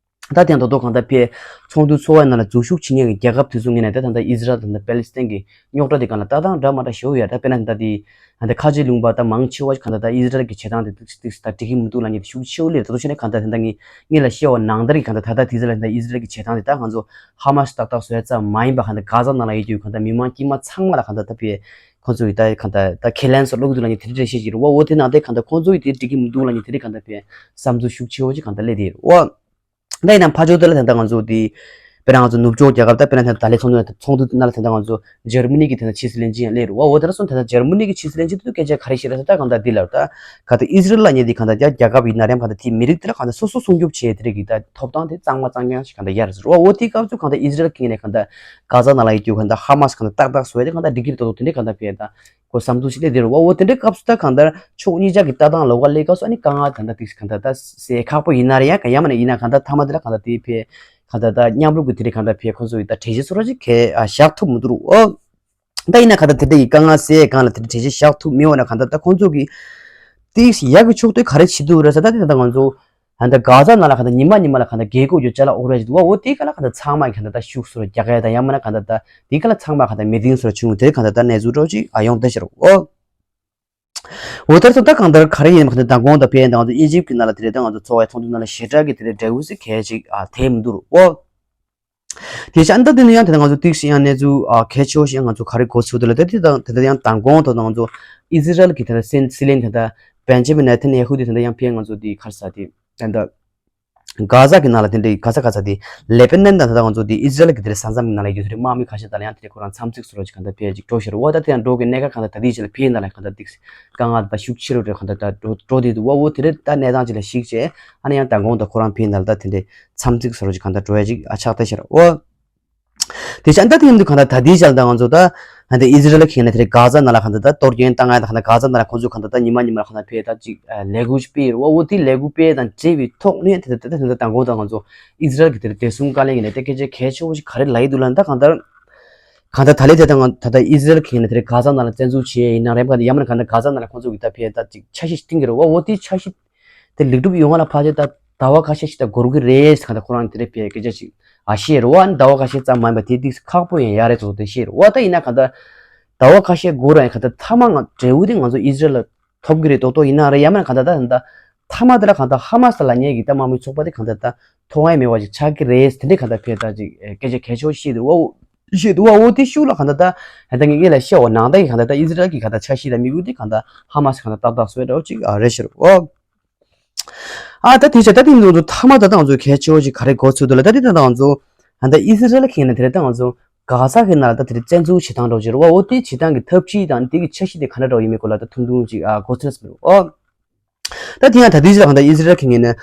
ད་དེ་ཡང་ད་དུང་གང་ལྟར་ཕེ་ཚོགས་འདུ་ཚོགས་པའི་ནང་ལ་འཛུལ་ཞུགས་བྱེད་མཁན་གྱི་རྒྱལ་ཁབ་དེ་ཚོ་ངོས་ནས་ད་ད་ལྟ་ཨི་ཟི་རལ་དང་ད་པེ་ལི་སི་ཐན་གྱི་རྙོག་དྲ་དེ་སྒང་ལ་ལྟ་སྟངས་འདྲ་མ་འདྲ་ཞེ་པོ་ཡོད་རེད། ད་དཔེར་ན་ད་ལྟ་དེ་ད་ལྟ་ཁ་ཆེ་ལུང་པ་ད་མང་ཆེ་བ་གང་ལྟར་ད་ཨི་ཟི་རལ་གྱི་བྱེད་སྟངས་དེ་ཏིག་ཏིག་ད་འགྲིག་གི་མི་འདུག་ལབ་མཁན་དེ་ཤུགས་ཆེ་བོ་སླེབས། ད་དུང་བྱས་ན་གང་ལྟར་ད་ལྟ་ངས་ངས་ལ་བཤད་པ་ནང་ལྟར་གྱི་གང་ལྟར་ད་ལྟ་དེ་ཚོ་ལ་ད་ཨི་ཟི་རལ་གྱི་བྱེད་སྟངས་དེ་ད་ང་ཚོ་ཧ་མ་སི་ཏག་ཏག་བཟོ་ཡ་ཙམ་མ་ཡིན་པ་གང་ལྟར་གྷ་ཟ་ནང་ལ་ཡོད་རྒྱུ་གང་ལྟར་མི་མང་དཀྱུས་མ་ཚང་མ་ལ་གང་ལྟར་ད་ཕེ་ཁོ་ཚོ་གི་ད་གང་ལྟར་ད་ཁས་ལེན་སོགས་སློག་གི་འདུག་ལབ་མཁན་དེ་འདྲ་བཤད་ཀྱི་རེད་བ། འོ་དེ་ནང་དེ་གང་ལྟར་ཁོ་ཚོ་གི་དེ་འགྲིག་གི་མི་འདུག་ལབ་མཁན་དེ་འདྲ་གང་ལྟར་ཕེ་བསམ་ཚུལ་ཤུགས་ཆེ་བོ་ཅིག་གང་ལྟར་སླེབས་བསྡད་ཡོད་རེད་བ། ད་ཡིན་ན་ཕར་ཕྱོགས་དེ་ལ་ད་ལྟ་ང་ཚོ་དེ་དཔེར་ན་ང་ཚོ་ནུབ་ཕྱོགས་རྒྱལ་ཁབ་ད་དཔེར་ན་ད་ལྟ་ལས་ཚོགས་འདུ་ཚོགས་འདུ་ནང་ལ་ད་ལྟ་ང་ཚོ་འཇར་མ་ནི་གི་ད་ལྟ་ཕྱི་སྲིད་བློན་ཆེན་ཡང་སླེབས་རེད་བ། འོ་དེ་ལ་སོང་ད་ལྟ་འཇར་མ་ནི་གི་ཕྱི་སྲིད་བློན་ཆེན་དེ་ཚོ་སྐད་ཆ་ག་རེ་བཤད་རེད་ཟེར་ད་གང་ལྟར་འདི་ལབ་ད་ག་ད་ཨི་ཟི་རལ་ལབ་མཁན་དེ་གང་ལྟར་རྒྱ་རྒྱལ་ཁབ་ཡིན་ན་རེད་གང་ལྟར་དེའི་མི་རིགས་དེ་ལ་གང་ལྟར་སོ་སོ་སྲུང་སྐྱོབ་བྱེད་དེ་རིགས་ཀྱི་ད་ཐོབ་ཐང་དེ་གཙང་མ་གཙང་རྐྱང་ཞིག་གང་ལྟར་ཡོད་རེད་ཟེར་བ། འོ་དེའི་སྐབས་སུ་གང་ལྟར་ཨི་ཟི་རལ་གྱི་ངོས་ནས་གང་ལྟར་གྷ་ཟ་ནང་ལ་ཡོད་རྒྱུ་གང་ལྟར་ཧ་མ་སི་གང་ལྟར་ཏག་ཏག་བཟོ་ཡ་དེ་གང་ལྟར་འགྲིག་གི་རེད་ད་དོ་དེ་འདྲའི་གང་ལྟར་ཕེ་ད་ཁོ་བསམ་ཚུལ་ཞིག་སླེབས་བསྡད་རེད་བ། འོ་དེ་འདྲའི་སྐབས་སུ་ད་གང་ལྟར་ཕྱོགས་གཉིས་ཆ་གི་ལྟ་སྟངས་ལོགས་ཀ་སླེབས་སྐབས་སུ་ཨ་ནི་དཀའ་ངལ་ད་ལྟ་ཏིག་གང་ལྟར་ད་སེལ་ཁག་པོ་ཡིན་ན་རེད། ཡང་གང་ཡང་མིན་ན་ཡིན་ན་གང་ལྟར་མཐའ་མ་དེ་ལ་གང་ལྟར་དེའི་ཕེ་གང་ལྟར་ད་མཉམ་རུབ་ཀྱི་དེ་རིགས་གང་ལྟར་ཕེ་ཁོ་ཚོ་ཡི་ད་གྲོས་གཞི་སོ་ར་ཅིག་གས་ཨ་བཞག་ཐུབ་མི་འདུག་རུ། འོ་ད་ཡིན་ན་གང་ལྟར་དེ་འདྲ་ཡི་དཀའ་ངལ་སེལ་གང་ལ་དེ་འདྲ་གྲོས་གཞི་བཞག་ཐུབ་མི་འོང་ན་གང་ལྟར་ད་ཁོ་ཚོ་གི་ཏིག་ཡག་གི་ཕྱོགས་དེ་ག་རེ་བྱེད་ཐུབ་རེད་ཟེར་ད་དེ་ད་ལྟ་ང་ཚོ་ད་ལྟ་གྷ་ཟ་ནང་ལ་གང་ལྟར་ཉི་མ་ཉི་མ་ལ་གང་ལྟར་རྒས་འཁོགས་ཀྱི་ཅ་ལག་དབོར་ཡ་ཅིག་འདུག་བ། འོ་དེ་ག་ལ་གང་ལྟར་ཚང་མ་གི་གང་ལྟར་ད་ཤུགས་སོ་ར་རྒྱག་ཡ་དང་ཡང་མིན་ན་གང་ལྟར་ད་དེ་ག་ལ་ཚང་མ་གང་ལྟར་མི་ཏིང་སོ་ར་བྱུང་དེ་གང་ལྟར་ད་གནས་ཚུལ་འདྲ་བོ་ཅིག་ཨ་ཡོང་བསྡད་ཤག་རོ། འོ་དེར་ཚོ་ད་གང་ལྟར་ག་རེ་ཡིན་པ་གང་ལྟར་མདང་དགོང་དང་ཕེ་ཡན་དང་ང་ཚོ་ཨི་ཇིབ་ཀྱི་ནང་ལ་དེ་རེད་ད་ང་ཚོ་ཚོགས་པའི་ཚོགས་འདུ་ནང་ལ་ཞེ་དྲག་གི་དེ་རེད་འབྲས་བུ་ཟེར་གལ་ཅིག་ཨ་ཐེབས་མི་འདུག་རོ། དེ་བྱས་ཨ་ནི་ད་དེ་ནི་ཡང་དེ་ནི་ང་ཚོ་ཏིག་ཤི་ཡང་གནས་ཚུལ་ཨ་གལ་ཆེ་བོ་ཞིག་ང་ཚོ་ག་རེ་གོ་ཚུལ་དེ་ལ་ད་དེ་དང་དེ་ལྟ་ཡང་མདང་དགོང་དང་ང་ཚོ་ཨི་ཟི་རལ་གྱི་དེ་ལ་སྲིད་སྲིད་བློན་དེ་ད་བེན་ཇ་མིན་ནེ་ཐན་ཡ་ཧུ་དེ་དེ་ལྟ་ཡང་ཕེ་ང་ཚོ་དེ་ག་རེ་ཟ་དེ་ད་ད་གྷ་ཟ་གི་ནང་ལ་དེ་འདྲའི་གྷ་ཟ་གྷ་ཟ་དེ་ལེ་པེ་ནན་དང་ད་ད་ང་ཚོ་དེ་ཨི་ཟི་རལ་གྱི་དེ་ལ་ས་མཚམས་ནང་ལ་ཡོད་དེ་དམག་མི་ཁ་ཤས་དང་ལ་ཡང་དེ་ཁོ་རང་འཚམས་གཟིགས་སུ་རོ་ཅིག་གང་ལྟར་ཕེ་ཅིག་འགྲོ་ཤར་བ། ད་དེ་ཡང་འགྲོ་གི་གནད་ཁག་གང་ལྟར་ད་དེ་ཅིག་ལ་ཕེ་ཡིན་ད་ལ་གང་ལྟར་ཏིག་དཀའ་ངལ་ད་ཤུགས་ཆེ་རུ་རེ་གང་ལྟར་ད་འགྲོ་འགྲོ་དེ་འདུག་བ། འོ་དེ་རེད་ད་གནས་སྟངས་ཅིག་ལ་གཞིགས་བྱས་ཨ་ནི་ཡང་མདང་དགོང་དང་ཁོ་རང་ཕེ་ཡིན་ད་ལ་ད་དེ་འདྲའི་འཚམས་གཟིགས་སུ་རོ་ཅིག་གང་ལྟར་འགྲོ་ཡ་ཅིག་ཨ་ཆགས་བསྡད་ཤར་བ། དེ་བྱས་ཨ་ནི་ད་དེ་ཡིན་དུས་གང་ལྟར་ད་དེའི་ཞལ་ད་ང་ཚོ་ད་ཨ་ནི་ཨི་ཟི་རལ་གྱི་ནས་དེ་རེད་གྷ་ཟ་ནང་ལ་གང་ལྟར་ད་གཏོར་སྐྱོན་བཏང་ཡ་ད་གང་ལྟར་གྷ་ཟ་ནང་ལ་ཁོང་ཚོས་གང་ལྟར་ད་ཉི་མ་ཉི་མ་ལ་གང་ལྟར་ཕེ་ད་ཅིག་ལས་འགུལ་ཞིག་སྤེལ་ཡོད་རེད་བ། འོ་དེ་ལས་འགུལ་སྤེལ་དང་འབྲེལ་བའི་ཐོག་ནས་དེ་ད་ད་ད་མདང་དགོང་ད་ང་ཚོ་ཨི་ཟི་རལ་གྱི་དེ་རེད་བདེ་སྲུང་བཀའ་བློན་གྱི་ནས་དེ་སྐད་ཆ་གལ་ཆེ་བོ་ཞིག་ག་རེ་ལབ་ཡི་འདུག་ལབ་ན་ད་གང་ལྟར། གང་ལྟར་ད་ལས་དེ་དང་ད་ལྟ་ཨི་ཟི་རལ་གྱིས་ནས་དེ་རིང་གྷ་ཟ་ནང་ལ་བཙན་འཛུལ་བྱས་ཡིན་ན་རེད་པ། ཡང་མིན་གང་ལྟར་གྷ་ཟ་ནང་ལ་ཁོང་ཚོ་གིས་ད་ཕེ་ད་ཅིག་འཆར་གཞི་བཏིང་གི་རེད་བ། འོ་དེ་འཆར་གཞི་དེ་ལེགས་གྲུབ་ཡོང་བ་ལ་ཕལ་ཆེར་ད་ཟླ་བ་ཁ་ཤས་ཤིག་ད་འགོར་གི་རེད། གང་ལྟར་ཁོ་རང་དེ་རིང་ཕེ་སྐད་ཆ་ཅིག་ཨ་བཤད་རེད་བ། ཨ་ནི་ཟླ་བ་ཁ་ཤས་ཙམ་མ་ཡིན་པ་དེ་ཏིག་ཁག་པོ་ཡིན་ཡ་རེད་ཚོ་དེ་བཤད་རེད་བ། ད་ཡིན་ན་གང་ལྟར་ཟླ་བ་ཁ་ཤས་འགོར་ར་ཡིན། གང་ལྟར་མཐའ་མ་ང་འབྲས་བུ་དེ་ང་ཚོ་ཨི་ཟི་རལ་ལ་ཐོབ་གི་རེད་མདོག་མདོག་ཡིན་ན་རེད། ཡང་མིན་གང་ལྟར་ད་ད་མཐའ་མ་དེ་ལ་གང་ལྟར་ཧ་མ་སི་ལ་ཉེ་གི་ད་དམག་མི་ཚོགས་པ་དེ་གང་ལྟར་ད་ཐོབ་ཡ་མེད་པ་ཅིག་ཆགས་ཀྱི་རེད། དེ་འདྲའི་གང་ལྟར་ཕེ་ད་ཅིག་སྐད་ཆ་གལ་ཆེ་བོ་བཤད་འདུག་བ། བཤད་འདུག་བ། འོ་དེ་ཤུགས་ལ་གང་ལྟར་ད་ད་ངས་ངས་ལ་བཤད་འོ་ནང་ད་གི་གང་ལྟར་ད་ཨི་ཟི་རལ་གི་གང་ལྟར་འཆར་གཞི་དང་དམིགས་ཡུལ་དེ་གང་ལྟར་ཧ་མ་སི་གང་ལྟར་ཏག་ཏག་བཟོས་འདྲ་བོ་ཅིག་ཨ་རེད་ཤག་རེད་བ། ཨ་ད་དེ་བྱས་ད་དེ་ཡིན་དུས་མཐའ་མ་ད་ད་ང་ཚོ་གལ་ཆེ་བོ་ཅིག་ག་རེ་གོ་ཚུལ་འདུག་ལ། ད་དེ་ད་ད་ང་ཚོ་ད་ད་ཨི་ཟི་རལ་གྱིས་ནས་དེ་རེད། ད་ང་ཚོ་གྷ་ཟ་གི་ནང་ལ་ད་དེ་རེད་བཙན་འཛུལ་བྱེད་སྟངས་འདྲ་བོ་ཅིག་རེད་བ། འོ་དེ་བྱེད་སྟངས་ཀྱི་ཐབས་ཇུས་དང་དེ་གི་འཆར་གཞི་དེ་ག་འདྲ་འདྲ་བོ་ཡིན་མིན་སྐོར་ལ་ད་ཐུང་ཐུང་ཅིག་ཨ་གོ་ཚུལ་ཟེར་བ། ཨོ་ད་དེ་ཡང་ད་དེ་ཅིག་ལ་གང་ལྟར་ཨི་ཟི་རལ་གྱིས་ནས་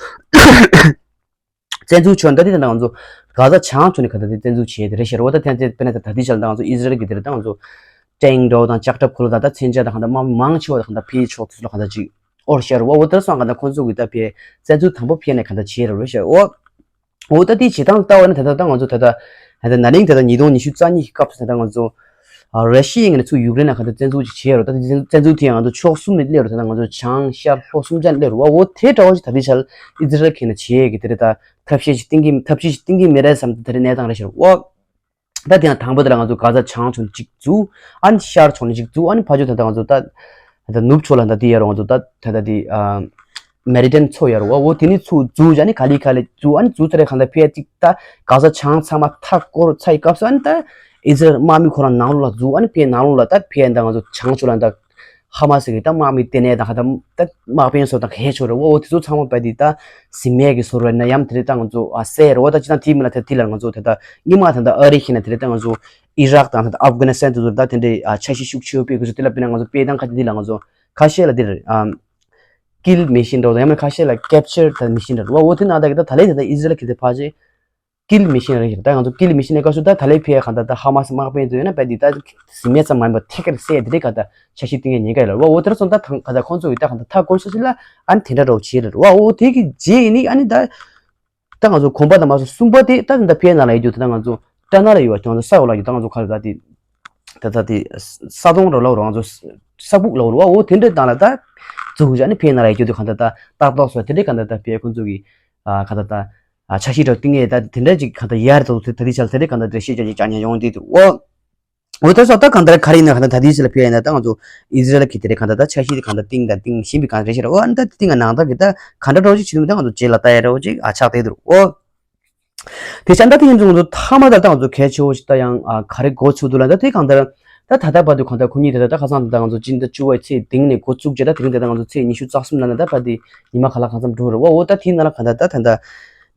བཙན་འཛུལ་བྱས་ད་དེ་ད་ང་ཚོ་གྷ་ཟ་བྱང་ཕྱོགས་ནས་གང་ལྟར་དེ་བཙན་འཛུལ་བྱས་དེ་རེད་ཤག་རེད་བ། ད་དེ་དཔེར་ན་ད་ད་དེ་ཅིག་ལ་ད་ང་ཚོ་ཨི་ཟི་རལ་གྱིས་དེ་རེད། ད་ང་ཚོ་ཊེང་འདྲ་བོ་དང་ལྕགས་ཁྲབ་ཁོ་ལ་ད་ད་མཚོན་ཆ་དང་གང་ལྟར་མང་མང་ཆེ་བ་ད་གང་ལྟར་ཕེ་ཕྱོགས་དེ་ཚོ་ལ་གང་ལྟར་ཅིག་ཨོར་ཤར་བ། འོ་དེར་སོང་གང་ལྟར་ཁོང་ཚོ་གིས་ད་ཕེ་བཙན་འཛུལ་དང་པོ་ཕེ་ནས་གང་ལྟར་བྱས་རེད་ཤག་འོ། འོ་ད་དེའི་བྱེད་སྟངས་ལྟ་བ་ནི་ད་ལྟ་ད་ང་ཚོ་ད་ལྟ་ད་ལྟ་ན་ནིང་ད་ལྟ་ཉིས་སྟོང་ཉི་ཤུ་རྩ་གཉིས་ཀྱི་སྐབས་སུ་ད་ལྟ་ང་ཚོ་ཨ་ར་ཤི་ཡའི་ངོས་ནས་ཚུར་ཡུཀ་རེན་ལ་གང་ལྟར་བཙན་འཛུལ་ཅིག་བྱས་ཡོད་རེད། ད་དེ་བཙན་འཛུལ་དེ་ཡང་ང་ཚོ་ཕྱོགས་གསུམ་ནས་སླེབས་རེད། ད་ལྟ་ང་ཚོ་བྱང་ཤར་ལྷོ་གསུམ་ཆ་ནས་སླེབས་རེད་བ། འོ་དེ་འདྲ་བོ་ཞིག་ད་ལྟའི་ཆར་ཨི་ཛི་རལ་གྱིས་ནས་བྱས་ཡོད་ཀྱི་དེ་རེད། ད་ཐབས་ཤེས་ཤིག་བཏིང་གི་ཐབས་ཤེས་ཤིག་བཏིང་གི་མེད་རེད་བསམ། ད་དེ་རེད་གནས་སྟངས་རེད་ཤག་འོ། ད་དེ་ཡང་དང་པོ་དེ་ལ་ང་ཚོ་གྷ་ཟ་བྱང་ཕྱོགས་ནས་གཅིག་འཛུགས། ཨ་ནི་ཤར་ཕྱོགས་ནས་གཅིག་འཛུགས། ཨ་ནི་ཕར་ཕྱོགས་ད་ལྟ་ང་ཚོ་ད་ད་ནུབ་ཕྱོགས་ལ་ད་དེ་ཡར་ང་ཚོ་ད་ད་ད་དེ་ཨ་མེ་ཌི་ཊི་རེ་ནི་ཡན་མཚོ་ཡར་བ། འོ་དེ་ནི་ཚུར་འཛུགས། ཨ་ནི་ག་ལེ་ག་ལེ་འཛུགས། ཨ་ནི་འཛུགས་ཚར་རེ་གང་ལྟར་ཕེ་གཅིག་ད་གྷ་ཟ་བྱང་ཚང་མ་མཐའ་བསྐོར་ཚར་ཡི་སྐབས་སུ་ཨ་ནི་ད་ཨི་ཛི་རལ་དམག་མི་ཁོ་རང་ནང་ལོགས་ལ་འཛུལ། ཨ་ནི་ཕེ་ནང་ལོགས་ལ་ད་ཕེ་ད་ང་ཚོ་བྱང་ཕྱོགས་ལ་ད་ཧ་མ་སི་གི་ད་དམག་མི་ལྟེ་གནས་དང་ཧ་ད་ད་དམག་དཔོན་ཚོ་དང་ག་ཧེ་ཆོ་རེ་བ། འོ་དེ་ཚོ་ཚང་མ་བས་དེ་ད་ཟིན་མེད་ཀྱི་བཟོ་རེ་ན་ཡམ་དེ་རེ་ད་ང་ཚོ་ཨ་སེ་རེ་བ། ད་ཅི་ད་དེ་མི་ལ་ད་དེ་ལ་ང་ཚོ་ད་ད་སྔོན་མ་ད་ད་ཨ་རི་ཁྱེད་ན་དེ་རེ་ད་ང་ཚོ་ཨི་རག་དང་ད་ཨབ་གྷ་ནི་སི་ཐན་དེ་ཚོ་ད་དེ་འདྲའི་ཨ་འཆར་གཞི་ཤུགས་ཆེ་བོ་སྤེལ་དགོས་ཚོ། དེ་ལ་དཔེར་ན་ང་ཚོ་སྤེལ་སྟངས་ཁ་ཅིག་དེ་ལ་ང་ཚོ་ཁ་ཤས་ལ་དེ་རེ་ཨ་ཀིལ་མེ་ཤིན་འདྲ་བོ་དང་ཡང་མིན་ཁ་ཤས་ལ་ཀེབ་ཆར་ད་མེ་ཤིན་འདྲ་བོ། འོ་དེ་ནང་ད་གི་ད་ད་ལེ་ད་ད་ཨི་ཛི་རལ་གྱི་དེ་ཕ་ཆེ་ཀིལ་མེ་ཤིན་རེད། ད་ང་ཚོ་ཀིལ་མེ་ཤིན་ནས་སྐབས་སུ་ད་ད་ལེ་ཕེ་གང་ད་ད་ཧ་མ་སི་དམག་དཔོན་ཚོ་ཡོད་ན་བས་འདི་ད་ཟིན་མེད་ཙམ་མ་ཡིན་པ་ཐད་ཀར་བསད་དེ་འདྲའི་ག་ད་འཆར་གཞི་བཏིང་ཡ་ཉེན་ཁ་ཡོད་ལ་བ། འོ་དེར་སོང་ད་གང་ད་ཁོང་ཚོ་ཡི་ད་གང་ད་ཐག་བཀོལ་ས་ཞིག་ལ་ཨ་ནི་དེ་འདྲ་རོགས་བྱེད་ལ་བ། འོ་དེ་གི་རྗེས་ཡིན་ནི་ཨ་ནི་ད་ད་ང་ཚོ་གོམ་པ་ད་མ་སོ་གསུམ་པ་དེ་ད་ད་ཕེ་ནང་ལ་ཡོད་རྒྱུ་ད་ང་ཚོ་ཏྲ་ན་ལ་ཡོད་བ། ད་ང་ཚོ་ས་འོག་ལ་ཡོད་ད་ང་ཚོ་ག་རེ་ད་དེ་ད་ད་དེ་ས་དོང་རོ་ལ་རོ་ང་ཚོ་ས་སྦུག་ལ་རོ་བ། འོ་དེ་འདྲའི་སྟངས་ལ་ད་འཛུགས་བྱ་ནི་ཕེ་ནང་ལ་ཡོད་རྒྱུ་ད་གང་ད་ད་ཏག་ཏག་སོ་དེ་འདྲའི་གང་ད་ད་ཕེ་ཁོང་ཚོ་གི་ཨ་ག་ད་ད་ཨ་འཆར་གཞི་འདྲ་བཏིང་ངེས་ད་དེ་འདྲ་ཅིག་གང་ལྟར་ཡར་དུ་དེ་དེ་རིང་ཆར་དེ་འདྲ་གང་ལྟར་འགྲེལ་བཤད་ཅིག་ཅང་ཉན་ཡོང་དུས་འདུག་འོ། འོ་ད་སོ་ད་གང་ལྟར་ག་རེ་ཡིན་ན་གང་ལྟར་ད་དེ་ཆར་ལ་ཕེ་ཡིན་ན་ད་ང་ཚོ་ཨི་ཛི་རལ་གྱི་དེ་རེ་གང་ལྟར་ད་འཆར་གཞི་དེ་གང་ལྟར་བཏིང་ད་བཏིང་བཞིན་པའི་གང་རེ་ཞིག་རེད། འོ་ད་དེ་བཏིང་ང་ནང་ད་གི་ད་གང་འདྲ་འདྲ་ཅིག་བྱེད་དུས་ད་ང་ཚོ་རྗེས་ལ་ལྟ་ཡ་འདྲ་ཅིག་ཨ་ཆགས་བསྡད་འདུག་འོ། དེ་ཆ་ད་དེ་ཡིན་ཙང་ང་ཚོ་མཐའ་མ་ད་ལྟ་ང་ཚོ་གལ་ཆེ་བོ་ཞིག་ད་ཡང་ཨ་ག་རེ་འགོ་ཚུགས་འདུག་ལབ་ན་ད་དེ་གང་ལྟར་ད་ད་ལྟ་བར་དུ་གང་ལྟར་ཁོ་གཉིས་ད་ལྟ་ད་ཁ་སང་ད་ལྟ་ང་ཚོ་སྤྱི་ཟླ་བཅུ་པའི་ཚེས་བདུན་ནས་འགོ་བཙུགས་རྗེས་ད་དེ་རིང་ད་ལྟ་ང་ཚོ་ཚེས་ཉི་ཤུ་རྩ་གསུམ་ལ་ན་ད་བར་དེ་ཉི་མ་ག་ལ་གང་འཚམ་འགྲོ་རེད་བ། འོ་ད་དེའི་ནང་ལ་གང་ལྟར་ད་ད་ལྟ་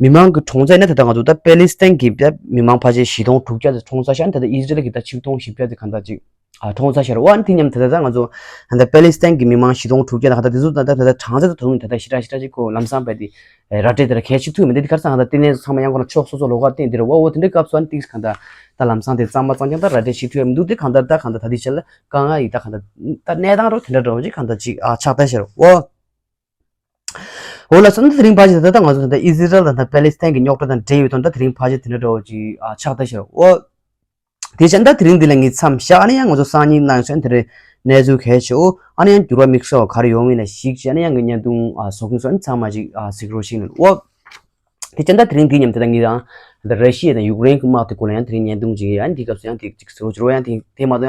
མི་མང་གི་གྲོངས་ཚད་ནི་ད་ལྟ་ང་ཚོ་ད་པེ་ལི་སི་ཐན་གྱི་ད་མི་མང་ཕལ་ཆེར་བཞི་སྟོང་དྲུག་བརྒྱ་དེ་གྲོངས་ཚར་ཤག་ད་ལྟ་ཨི་ཟི་རལ་གྱི་ད་ཆིག་སྟོང་བཞི་བརྒྱ་དེ་གང་ལྟར་ཅིག་ཨ་གྲོངས་ཚར་ཤག་རེད་བ། ཨ་ནི་དེ་མཉམ་དེ་ལྟར་ང་ཚོ་ད་ལྟ་པེ་ལི་སི་ཐན་གྱི་མི་མང་བཞི་སྟོང་དྲུག་བརྒྱ་ལ་ད་ལྟ་དེ་ཚོ་ད་ལྟ་ད་ལྟ་གྲངས་ཚད་དུ་ཐུག་ནས་ད་ལྟ་ཞེ་དྲག་ཞེ་དྲག་ཅིག་གོ་ལམ་སང་བས་དེ་ར་སྤྲོད་དེ་ལ་གལ་ཆེ་ཐུག་མི་འདུག་དེ་ག་རེ་ཟེར་ན་ད་ལྟ་དེ་ནས་ཚང་མ་ཡང་ཁོ་ན་ཕྱོགས་སོ་སོ་ལོགས་ཀ་བསྟན་དེ་རེད་བ། འོ་དེ་འདྲའི་སྐབས་སུ་ཨ་ནི་ཏིག་གང་ལྟར་ད་ལམ་སང་དེ་གཙང་མ་གཙང་རྐྱང་ད་ར་སྤྲོད་ཐུབ་ཡ་མི་འདུག་དེ་གང་ལྟར་ད་གང་ལྟར་ད་ལྟའི་ཆ་ལ་དཀའ་ངལ་ཡིག་ད་གང་ལྟར་ད་གནས་སྟངས་རོ་དེ་འདྲ་འདྲ་བོ་ཅིག་གང་ལྟར་ཅིག་ཨ་ཆགས་བསྡད་ཤག་རེད་བ། འོ་ལ་སོང་ད་དེ་རིང་ཕལ་ཆེར་ད་ལྟ་ང་ཚོ་ད་ལྟ་ཨི་ཟི་རལ་དང་ད་པེ་ལི་སི་ཐན་གྱི་རྙོག་དྲ་དང་འབྲེལ་ཡོད་དོན་ད་དེ་རིང་ཕལ་ཆེར་དེ་འདྲ་འདྲ་བོ་ཅིག་ཨ་ཆགས་བསྡད་ཤག་རེད་བ། དེ་བཞིན་ད་དེ་རིང་འདི་ལ་ངས་མཚམས་བཞག་ཨ་ནི་ཡང་ང་ཚོ་སང་ཉིན་གནངས་ཚེ་དེ་རིང་གནས་ཚུལ་གལ་ཆེའོ། ཨ་ནི་ཡང་འགྱུར་བ་དམིགས་བསལ་བ་ག་རེ་ཡོང་མིན་ལ་གཞིགས་བྱས་ཨ་ནི་ཡང་གི་བརྙན་ཐུང་ཨ་བཟོ་མཁན་ཚོ་ཨ་ནི་ཚང་མ་ཅིག་ཨ་གཟིགས་རོགས་ཞིག་གནང་ཨོ། དེ་བཞིན་ད་དེ་རིང་འདི་མཉམ་དེ་ད་ངས་རང་ད་ར་ཤི་ཡ་དང་ཡུཀ་རེན་གྱི་དམག་དེ་སྐོར་ལ་ཡང་དེ་རིང་བརྙན་ཐུང་ཅིག་ཡང་འདི་སྐབས་སུ་ཡང་དེ་ཅིག་གཟིགས་རོགས་བྱེད་རོགས། ཡང་དེ་དེ་མ་གཏོགས་ཡང་།